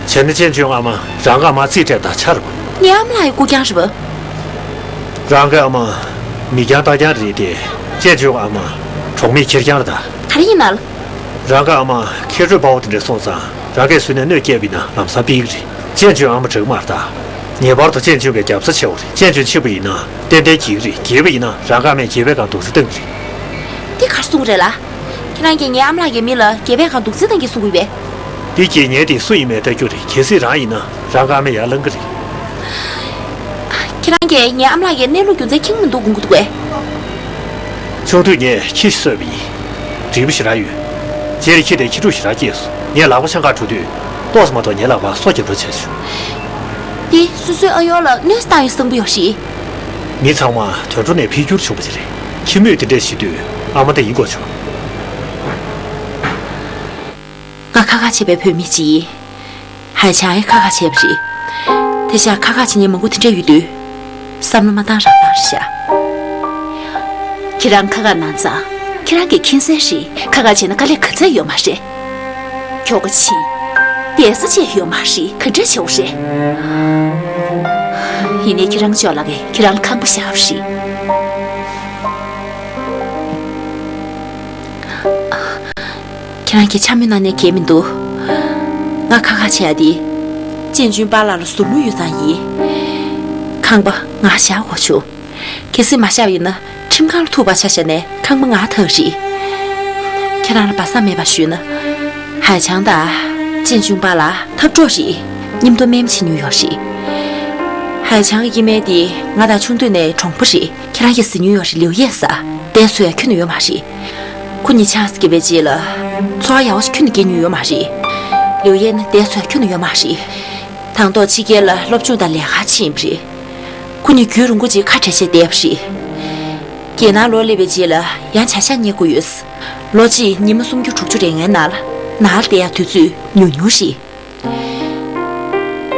བྱས་ན་ཅན་ཅུན་ཨ་མ་རང་གི་ཨ་མ་རྩིས་སྤྲད་དང་ཆ་རེད་པ། ངའི་ཨ་མ་ལགས་ཀྱི་སྐུ་རྐྱང་རེད་པ། རང་གི་ཨ་མ་མི་རྐྱང་རྟ་རྐྱང་རེད་དེ། ཅན་ཅུན་ཨ་མ་གྲོགས་མེད་ཁེར་རྐྱང་རེད་ད། ག་རེ་ཡིན་ནའང་། རང་གི་ཨ་མ་ཁེར་རོས་དཔའ་བོ་དེ་འདྲ་སོང་ཙང་། རང་གིས་སུན་ནས་གནོད་སྐྱེལ་བ་ཡིན་ན་ལམ་སང་ཕུད་ཀྱི་རེད། ཅན་ཅུན་ཨ་མ་འགྲིག་མ་རེད་ད། ངེས་པར་དུ་ཅན་ཅུན་གྱི་རྒྱབ་རྩ་ཆེ་བོ་རེད། ཅན་ཅུན་འཆི་བ་ཡིན་ན་ཏན་ཏན་རྒྱལ་གྱི་རེད། རྒྱལ་བ་ཡིན་ན་རང་གི་ཨ་མས་རྒྱལ་བའི་སྒང་སྡུག་རྩུབ་གཏོང་གི་རེད། འདི་ག་རེ་གསུང་རེད་ལགས། ཁྱེད་རང་གིས་ངའི་ཨ་མ་ལགས་ཀྱི་མིང་ལ་རྒྱལ་བའི་སྒང་སྡུག་རྩུབ་གཏོང་གི་གསུང་གི་ཡོད་པས། འདི་གྱིས་ངས་དེ་སུ་ཡིན་མིན་བལྟ་རྒྱུ་རེད། གལ་སྲིད་རང་ཡིན་ན་རང་གི་ཨ་མས་ཡར་ལངས་གི་རེད། ཁྱེད་རང་གིས་ངའི་ཨ་མ་ལགས་ཀྱི་གནས་ལུགས་རྒྱུ་མཚན་མཁྱེན་གྱི་མི་འདུག་དགོངས་ཀྱི་འདུག་གས། ཆུང་དུས་ངས་ཁྱི་ཞིག་གསོས་པ་ཡིན། འདྲིས་པོ་ཞེ་དྲག་ཡོད། རྗེས་ལ་ཁྱི་དེ་ཁྱི་ཕྲུག་ཞེ་དྲག་སྐྱེས་སོང་། ངས་ལག་པ་འཆང་གར་འགྲོ་དུས། ཏོག་ཙམ་མ་གཏོགས་ངའི་ལག་པར་སོ་བརྒྱབ་རོགས་བྱས་བྱུང་། འདི་སོ་སོའི་ཨ་ཡོང་ལ་གནོད་འཚེ་བཏང་ཡོད་བསམ་གྱི་ཡོད་རེད། མི་ཚང་མ་དུད་འགྲོ་ནས་འཕེལ་འགྱུར་བྱུང་བ་ཞིག་རེད། ཁྱི་མོས་དེ་འདྲས་བྱེད་དུས་ཨ་མ་དེ་ཡིན་དགོས་བྱུང་། ང་ཁ་ཁ་བྱེད་པའི་བུད་མེད་ཅིག་ཡིན། ཧའེ་ཆང་ཡང་ཁ་ཁ་བྱས་པ་རེད། དེ་ཤ་ཁ་ཁ་བྱེད་མཁན་མང་པོ་དེ་འདྲ་ཡོད་དུས། བསམ་བློ་མ་བཏང་རང་བཏང་རེད་ཤག་ཁྱེད་རང་ཁ་ཁ་གནང་ཙང་ཁྱེད་རང་གི་ཁྱིམ་སྲས་རེད། ཁ་ཁ་བྱས་ན་དཀའ་ལས་ག་ཚད་ཡོད་མ་རེད། ཁྱོ་ག་ཕྱིན། བསྡད་ས་ཅིག་ཡོད་མ་རེད། ག་འདྲ་བྱེད་དགོས་རེད། ཡིན་ནའི་ཁྱེད་རང་ཅོ་ལགས་ཀྱིས་ཁྱེད་རང་ལ་ཁང་པ་བཞག་པ་རེད། ཁྱེད་རང་གིས་འཕྱ་སྨོད་གནང་ནས་འགལ་མི་འདུག་ང་ཁ་ཁ་བྱེད་ཡ་དེ། ཅན་ཅུན་པཱ་ལགས་ལ་ཟུར་ངོས་ཡོད་ཙང་ཡིན། ཁང་པ་ང་བཞག་དགོས་བྱུང་། གལ་སྲིད་མ་བཞག་པ་ཡིན་ན་ཁྲིམས་ཁང་ལ་ཐུག་པར་ཆ་བཞག་ནས་ཁང་པ་ང་ཐོབ་རེད། ཁྱེད་རང་ལ་སྦ་གསང་མེད་པར་ཞུས་ན། ཧའེ་ཆང་དང་ཅན་ཅུན་པཱ་ལགས་འཐབ་གྲོགས་རེད། མཉམ་དུ་སྨན་བྱེད་མྱོང་ཡོད་རེད། ཧའེ་ཆང་གི་སྐྱེ་དམན་དེ་ང་དང་ཆུང་དུས་ནས་གྲོགས་པོ་རེད། ཁྱེད་རང་གིས་གཟིགས་མྱོང་ཡོད་རེད། ལིའུ་ཡེ་ཟེར། བསྡད་ཚོད་ཡང་ཁྱོན་ནས་ཡོད་མ་རེད། ཁོ་གཉིས་ཆགས་སུ་སྐྱེས་པའི་རྗེས་ལ། འཚོ་བ་ཡག་པོ་ཞིག་ཁྱོན་ནས་སྐྱེལ་མྱོང་ཡོད་མ་རེད། ལིའུ་ཡེ་ནི་བསྡད་ཚོད་ཁྱོན་ནས་ཡོད་མ་རེད། དང་ཐོག་ཕྱི་རྒྱལ་ལ་སློབ་སྦྱོང་དང་ལས་ཀར་ཕྱིན་པ་རེད། ཁོ་གཉིས་རྒྱུན་རིང་པོ་ཅིག་ཁ་བྲལ་བྱས་བསྡད་པ་རེད། རྒྱལ་ནང་ལོག་སླེབས་པའི་རྗེས་ལ་ཡང་བྱ་གཞག་གཉེར་དགོས་ཡོད། ལོ་གཅིག་ཉི་མ་སུམ་ཅུ་དྲུག་ཅུ་རེ་ལྔའི་ནང་ལ་ནང་ལ་བསྡད་ཡག་དུས་ཚོད་ཉུང་ཉུང་རེད།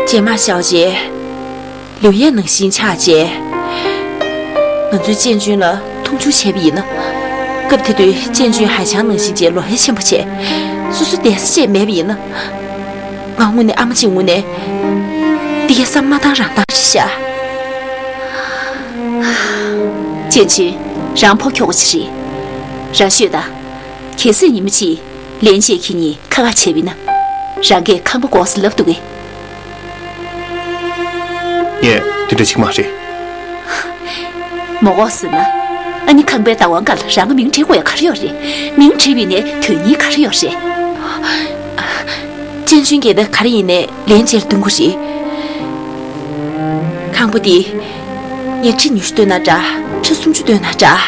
རྗེས་མ་ཤའོ་ཅེ། ལིའུ་ཡན་ནང་བཞིན་ཆགས་རྗེས། ང་ཚོས་ཅན་ཅུན་ལ་མཐོང་ཆུང་བྱས་པ་ཡིན་ན། སྐབས་དེ་དུས་ཅན་ཅུན་ཧའེ་ཆང་ནང་བཞིན་བྱས་བློ་ཧེ་ཆེན་པོ་བྱས། སོ་སོ་བསྡད་ས་ཅིག་མེད་པ་ཡིན་ན། ང་དངོས་གནས་ཨ་མ་གཅིག་ངོས་ནས། འདི་གའི་བསམ་མ་བཏང་རང་བཏང་རེད་ཤག་ཅན་ཅུན། རང་ཕོ་ཁྱོ་ག་ཅིག་རེད། རང་ཤོད་དང་། གལ་སྲིད་ཉི་མ་གཅིག་ལན་ཅན་ཁྱེད་གཉིས་ཁ་ཁ་བྱས་པ་ཡིན་ན། རང་གིས་ཁང་པ་དགོས་ཟེར་ལབ་འདུག་གས། ངས་དེ་འདྲ་བྱེད་ཀྱི་མ་རེད། མ་དགོས་ཟེར་ན། ཨ་ནི་ཁང་པའི་བདག་དབང་སྒང་ལ་རང་གི་མིང་བྲིས་དགོས་ཡ་ག་རེ་ཡོད་རེད། མིང་བྲིས་པ་ཡིན་ནའི་དོན་སྙིང་ག་རེ་ཡོད་རེད། ཅན་ཅུན་གྱིས་ད་ག་རེ་ཡིན་ནའི་ལན་ཅན་ལ་སྟོན་དགོས་རེད། ཁང་པ་འདི། ངས་ཁྲི་ཉི་ཤུ་སྟོན་ན་འདྲ། ཁྲི་སུམ་ཅུ་སྟོན་ན་འདྲ།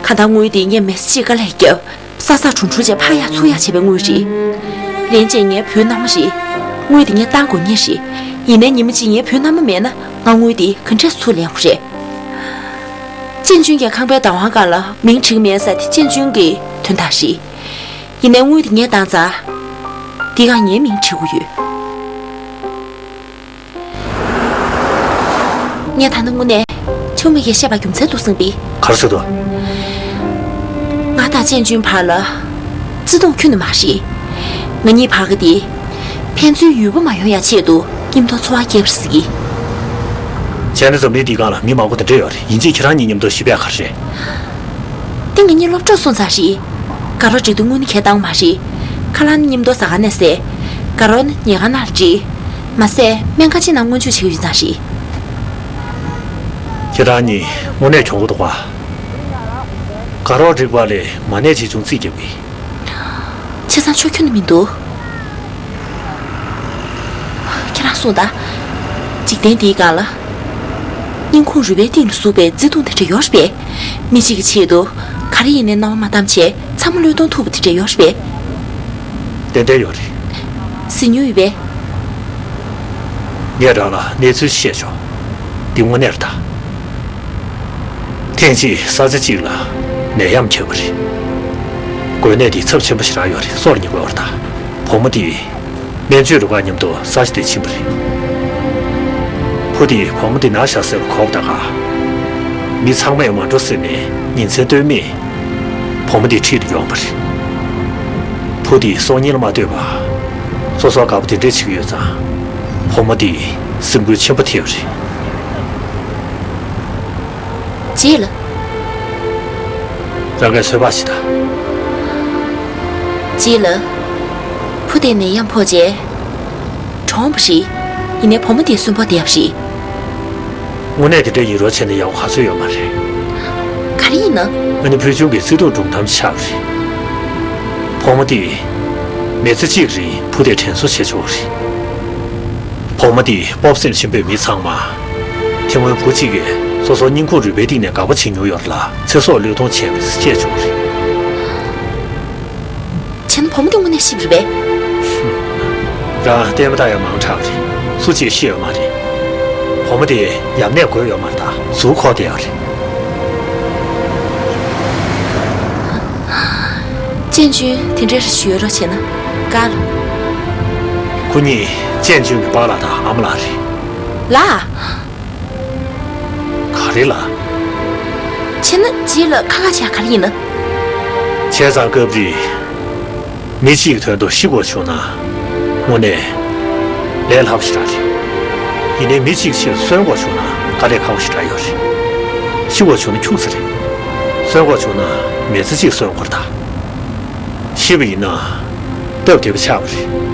གང་ལྟར་དངུལ་འདི་ངས་མི་ཚེ་གཅིག་དཀའ་ལས་བརྒྱབ། བསགས་བསགས་ཁྲུམ་ཁྲུམ་བྱས་ཕར་ཡར་ཚུར་ཡར་བྱས་པའི་དངུལ་རེད། ལན་ཅན་ངའི་བུའི་མནའ་མ་རེད། དངུལ་འདི་ངས་བཏང་དགོས་ངེས་རེད། ཡིན་ནའི་ཉི་མ་གཅིག་ངའི་བུའི་མནའ་མ་མེད་ན་ང་དངུལ་འདི་ག་འདྲས་ཚུར་ལེན་དགོས་རེད། ཅན་ཅུན་གྱི་ཁང་པའི་བདག་དབང་སྒང་ལ་མིང་བྲིས་ཀྱི་མེད་ས་དེ་ཅན་ཅུན་གྱི་དོན་དག་རེད། ཡིན་ནའི་དངུལ་འདི་ངས་བཏང་ཙང་། འདི་སྒང་ངའི་མིང་བྲིས་དགོས་ཡོད། ངས་ད་ནི་དངོས་གནས་ཆུང་མ་གིས་བཤད་པ་རྒྱུ་མཚན་འདུག་བསམ་པས། ག་རེ་ཟེར་འདུག་ང་དང་ཅན་ཅུན་བར་ལ་བརྩེ་དུང་ཁྱོན་ནས་མ་རེད། ང་གཉིས་བར་གྱི་དེ་ཕན་ཚུན་ཡུས་པོ་མ་ཡོང་ཡ་ཆེད་དུ་མཉམ་དུ་འཚོ་བ་སྐྱེལ་བར་གཟིགས་ཀྱི། བྱས་ན་འཛམ་གླིང་འདིའི་སྒང་ལ་མི་མང་པོ་དེ་འདྲ་ཡོད་རེད། ཡིན་གཅིག་ཁྱེད་རང་གཉིས་མཉམ་དུ་ཤི་བས་ག་རེ་རེད། དེ་ང་གཉིས་སློབ་གྲོགས་སོང་ཙང་རེད། དགའ་རོགས་སྒྲིག་དུས་དངུལ་ནི་ཁྱེད་བཏང་མ་རེད། ཁ་ལག་ནི་མཉམ་དུ་ཟ་ཁང་ནས་བཟས། དགའ་རོགས་ནི་ཉལ་ཁང་ནང་ལ་སྒྲིག་མ་ཟད་སྨན་ཁང་ཕྱི་ནང་སྔོན་འཇུག་བྱེད་ཀྱི་ཡོད་ཙང་རེད། ཁྱེད་རང་གཉིས་དངོས་གནས་གྱོང་པོ་འདུག་པ། དགའ་རོགས་སྒྲིག་པ་ལས་མ་ནས་ཆེ་ཆུང་རྩིས་རྒྱག་གི། བྱས་ཙང་ཆོ་ཁྱོན་ནས་མི་འདུག་ཁྱེད་རང་གསུངས་དང་། འཇིག་རྟེན་འདིའི་སྒང་ལ། སྙིང་ཁུང་རུས་པའི་གཏིང་ལ་ཟུག་པའི་བརྩེ་དུང་དེ་འདྲ་ཡོད་རེད་པས། མི་གཅིག་གི་ཆེད་དུ་ག་རེ་ཡིན་ནའི་སྣང་བ་མ་བསྡམས་བྱས་ཚང་མ་བློས་གཏོང་ཐུབ་པ་དེ་འདྲ་ཡོད་རེད་པས། ཏན་ཏན་ཡོད་རེད། གཟིགས་མྱོང་ཡོད་པས། ངས་རང་ལ་གནས་ཚུལ་བཤད་ཆོག་འདི་དངོས་གནས་རེད་ད། ཐེངས་གཅིག་ས་ཆ་གཅིག་ལ་ནད་ཡམས་ཁྱབ་པ་རེད། འགོས་ནད་འདི་ཚབས་ཆེན་པོ་ཞེ་དྲག་ཡོད་རེད། སྲོག་ལ་ཉེ་དགོས་པ་རེད་ད། བུ་མོ་དེས་སྨན་བཅོས་རུ་ཁག་མཉམ་དུ་ས་ཆ་དེར་ཕྱིན་པ་རེད། བུ་དེས་བུ་མོ་དེ་ན་ཤ་ཟས་པ་གོ་བ་ད་ག་མི་ཚང་མས་མ་འགྲོ་ཟེར་ནས་ཉིན་མཚན་ལྟོས་མེད། བུ་མོ་དེའི་འཁྲིས་དུ་ཡོང་བ་རེད། བུ་དེས་སྲོག་ཉེན་ལ་མ་ལྟོས་པར། སོ་སོར་དགའ་པོ་དེ་འདྲས་བྱེད་ཀྱི་ཡོད་ཙང་། བུ་མོ་དེ་སེམས་འགུལ་ཆེན་པོ་ཐེབས་རེད། རྗེས་ལ། རང་གིས་ཚོད་དཔག་བྱེད་དང་། རྗེས་ལ། བུ་དེ་ནད་ཡམས་ཕོག་རྗེས། གྲོངས་པ་རེད། ཡིན་ནའི་བུ་མོ་དེ་གསོན་པོ་བསྡད་པ་རེད། དངོས་གནས་དེ་འདྲ་ཡིན་རོགས་བྱས་ན་ཡག་པོ་ག་ཚོད་ཡོད་མ་རེད། ག་རེ་ཡིན་ན། ཨ་ནི་ཕུལ་བྱུང་གི་བརྩེ་དུང་སྒྲུང་གཏམ་ཆགས་པ་རེད། བུ་མོ་དེས་མི་ཚེ་གཅིག་རིང་བུ་དེ་དྲན་གསོ་བྱས་ཆོག་རེད། བུ་མོ་དེས་སྤོབས་སེམས་ཆེན་པོས་མི་ཚང་མ། དེ་སྔོན་བུ་གཅིག་གིས་སོ་སོ་སྙིང་ཁུང་རུས་པའི་གཏིང་ནས་དགའ་པོ་བྱེད་མྱོང་ཡོད་ལ་ཚེ་སྲོག་བློས་གཏོང་བྱས་པ་ཤེས་ཆོག་རེད། བྱས་ན་བུ་མོ་དེ་དངོས་གནས་ཤི་བ་རེད་པས། རང་ལྟད་མོ་ལྟ་ཡ་མང་དྲགས་པ་རེད། སུ་གཅིག་ཤི་ཡོད་མ་རེད། བུ་མོ་དེ་ཡམས་ནད་འགོས་ཡོད་མ་རེད་ད། གཟུགས་ཁོག་བསྡད་ཡོད་རེད། ཅན་ཅུན་དེ་འདྲའི་ཞུ་རོགས་བྱས་ན་དགའ། ཁོ་གཉིས་ཅན་ཅུན་གྱི་པཱ་ལགས་དང་ཨ་མ་ལགས་རེད། ལགས། ག་རེ་ལགས། བྱས་ན་རྗེས་ལ་ཁ་ཁ་བྱས་ག་རེ་ཡིན་ན། བྱས་ཙང་སྐབས་རེ། མི་གཅིག་གི་དོན་དུ་ཤི་དགོས་བྱུང་ན། དངོས་གནས། ལས་སླ་པོ་ཞེ་དྲག་རེད། ཡིན་ནའི་མི་གཅིག་ཕྱིར་གསོན་དགོས་བྱུང་ན་དཀའ་ལས་ཁག་པོ་ཞེ་དྲག་ཡོད་རེད། ཤི་དགོས་བྱུང་ན་ཁྱུག་ཙམ་རེད། གསོན་དགོས་བྱུང་ན་མི་ཚེ་གཅིག་གསོན་དགོས་རེད་ད། ཤི་བ་ཡིན་ན། སྟབས་བདེ་པོ་ཆགས་པ་རེད།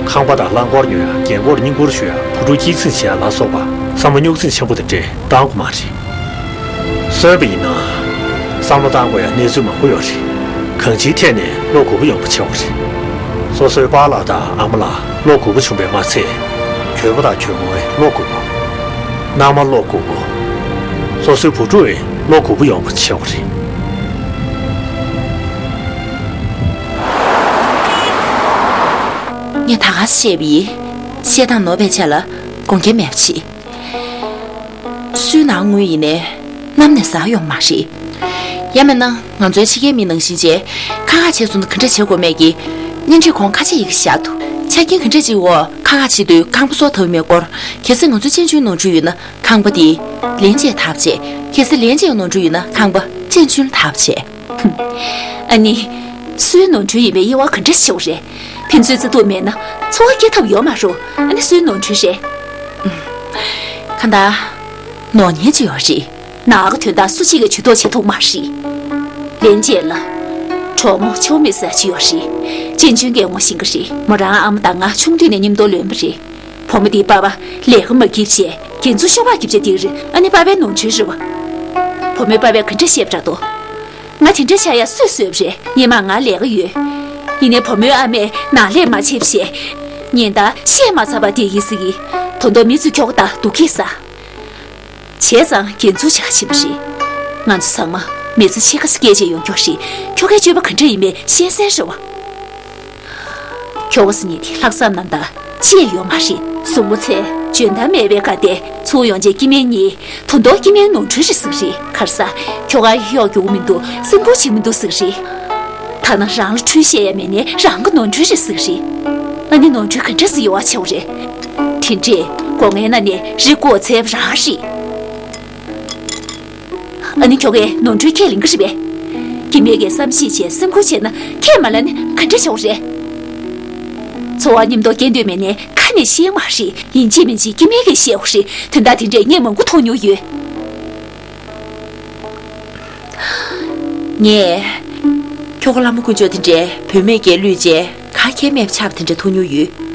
ཁང་པ་དང་རླངས་འཁོར་ཉོ་ཡ། རྒན་འཁོགས་ལ་བསྙེན་བཀུར་ཞུ་ཡ། བུ་ཕྲུག་སྐྱེད་སྲིང་བྱེད་ཡ་ལ་སོགས་པ་བསམ་བློ་རྙོག་འཛིང་ཆེན་པོ་དེ་འདྲས་བཏང་དགོས་མ་རེད། གསོན་པ་ཡིན་ན། བསམ་བློ་བཏང་དགོས་ཡ་གནས་ཚུལ་མང་པོ་ཡོད་རེད། གང་ཅིའི་ཐད་ནས་བློ་མགུ་པོ་ཡོང་པོ་བྱེད་དགོས་རེད། སོ་སོའི་པཱ་ལགས་དང་ཨ་མ་ལགས་བློ་མགུ་པོ་བྱུང་བས་མ་ཚད། གྱོད་པ་དང་གྱོད་མོ་བློ་མགུ་པོ། མནའ་མ་བློ་མགུ་པོ། སོ་སོའི་བུ་ཕྲུག་བློ་མགུ་པོ་ཡོང་པོ་བྱེད་དགོས་རེད། ངས་ད་ག་བཤད་པ་ཡིན། བཤད་སྟངས་ནོར་བའི་ཆ་ལ་དགོངས་འགལ་མེད་པ་བྱེད། སུའི་ནང་དངུལ་ཡིན་ནའི་གནམ་ནས་ཟག་ཡོང་མ་རེད། ཡང་མིན་ན་ང་ཚོའི་ཕྱི་རྒྱལ་མི་ནང་བཞིན་བྱས་ཁ་ཁ་བྱས་སོང་ན་ག་འདྲ་བྱེད་དགོས་མེད་ཀྱི། གཉེན་སྒྲིག་གོང་ཁ་ཆེ་ཡི་གེ་བཞག་འདུག་ཆ་རྐྱེན་ག་འདྲ་ཅིག་འོག་ཁ་ཁ་བྱེད་དུས་ཁང་པ་བཟོ་ཐུབ་མེད་སྐོར། གལ་སྲིད་ང་ཚོ་ཅན་ཅུན་ནོར་འཁྲུལ་ཡོད་ན་ཁང་པ་དེ་ལེན་བྱས་ཐབས་བྱས། གལ་སྲིད་ལེན་བྱས་ནོར་འཁྲུལ་ཡོད་ན་ཁང་པ་ཅན་ཅུན་ལ་ཐབས་བྱས། ཨ་ནི། སུའི་ནོར་འཁྲུལ་ཡིན་པའི་དབྱེ་བ་ག་འདྲ་ཞིག་རེད། ཕན་ཚུན་བརྩེ་དུང་མེད་ན་འཚོ་བ་སྐྱེལ་ཐབས་ཡོད་མ་རེད། ཨ་ནི་སུའི་ནོར་འཁྲུལ་རེད། ཁ་ད། ནོར་ཉེན་ཅིག་ཡོད་རེད། ནག་གི་དོན་དག་སུ་གཅིག་གིས་ཇུས་གཏོགས་བྱེད་ཐུབ་མ་རེད། ལན་ཅན་ལ། གྲོགས་མོ་ཆོ་མི་ཟེར་ཅིག་ཡོད་རེད། ཅན་ཅུན་གྱིས་ངོ་ཤེས་ཀྱི་རེད། མོ་རང་ཨ་མ་དང་ང་ཆུང་དུས་ནས་མཉམ་དུ་ལོན་པ་རེད། བུ་མོ་དེའི་པ་ཕ་ལས་ཀ་མ་བགྱིས་བྱས་རྒྱན་ཚུགས་ཤོག་པ་བགྱིས་བྱས་དེ་རེད། ཨ་ནི་པ་ཕའི་ནོར་འཁྲུལ་རེད་བ། བུ་མོའི་པ་ཕས་ག་འདྲ་བཤད་པ་འདྲ་འདུག་ང་དེ་འདྲ་བྱ་ཡ་སུས་བཟོས་པ་རེད། སྔོན་མ་ང་ལས་ཀ་ཡོད། ཡིན་ནའི་བུ་མོའི་ཨ་མས་ནང་ལས་མ་བྱས་པ་བྱས། ཉིན་ལྟར་བཤད་མ་ཚར་བ་དེ་ཡིན་ཟེར་གི། ད་དུང་མི་ཚོས་ཁྱོ་ག་ད་སྡུག་གིས་ཟ། བྱས་ཙང་རྒྱན་ཚུགས་བྱ་ཕྱིན་པ་རེད། ང་ཚོ་ཚང་མ་མི་ཚེ་ཕྱེད་ཀ་ཞིག་སྐྱེལ་བྱས་ཡོང་རྒྱུ་རེད། ཁྱོ་གའི་སྤྱོད་པ་ག་འདྲ་ཡིན་མིན་ཤེས་གསལ་རེད་བ། ཁྱོ་ག་ཟེར་མཁན་དེ་ལྷག་བསམ་རྣམ་དག་ཅི་ཡང་ཡོད་མ་རེད། གཟུགས་པོ་ཚད་འཇོན་ཐང་མེད་པའི་ཁ་དེ་ཚུར་ཡོང་རྗེས་སྐྱེ་དམན་གཉིས་ད་དུང་སྐྱེ་དམན་ནོར་འཁྲུལ་རེད་ཟེར་གི་རེད། ག་རེ་ཟ། ཁྱོ་ག་གཡོག་རྒྱུ་མི་འདུག་སེམས་ཁུར་བྱེད་མི་འདུག་ཟེར་གི་རེད། ཐ་ན་རང་ལ་འཁྲུལ་བཤད་ཡ་མེད་ནའི་རང་གི་ནོར་འཁྲུལ་རེད་ཟེར་གི་རེད། ཨ་ནི་ནོར་འཁྲུལ་ག་འདྲ་ཟེར་ཡོང་བ་བྱེད་དགོས་རེད། དེ་འདྲས་སྒོ་ངའི་ནང་ནས་རི་བཀོག་འཚལ་བ་རང་རེད། ཨ་ནི་ཁྱོ་གས་ནོར་འཁྲུལ་ཁས་ལེན་གི་རེད་པས། སྐྱེ་དམན་གྱིས་བསམ་ཤེས་བྱས་སེམས་ཁུར་བྱས་ན་ཁས་མ་ལེན་ན་ག་འདྲ་བྱེད་དགོས་རེད། འཚོ་བ་མཉམ་དུ་སྐྱེལ་འདོད་མེད་ནའི་ཁ་ནས་བཤད་མ་རེད། ཡིན་གཅིག་མིན་གཅིག་སྐྱེ་དམན་གྱིས་བཤད་དགོས་རེད། དོན་དག་དེ་འདྲས་ངས་མང་པོ་མཐོང་མྱོང་ཡོད། ངས། ཁྱོ་ག་ལྷ་མོ་དཀོན་མཆོག་དེ་འདྲས་བུད་མེད་ཀྱིས་བསླུས་བྱས་ག་གེ་མེད་པ་ཆགས་པ་དེ་འདྲས་མཐོང་མྱོང་ཡོད།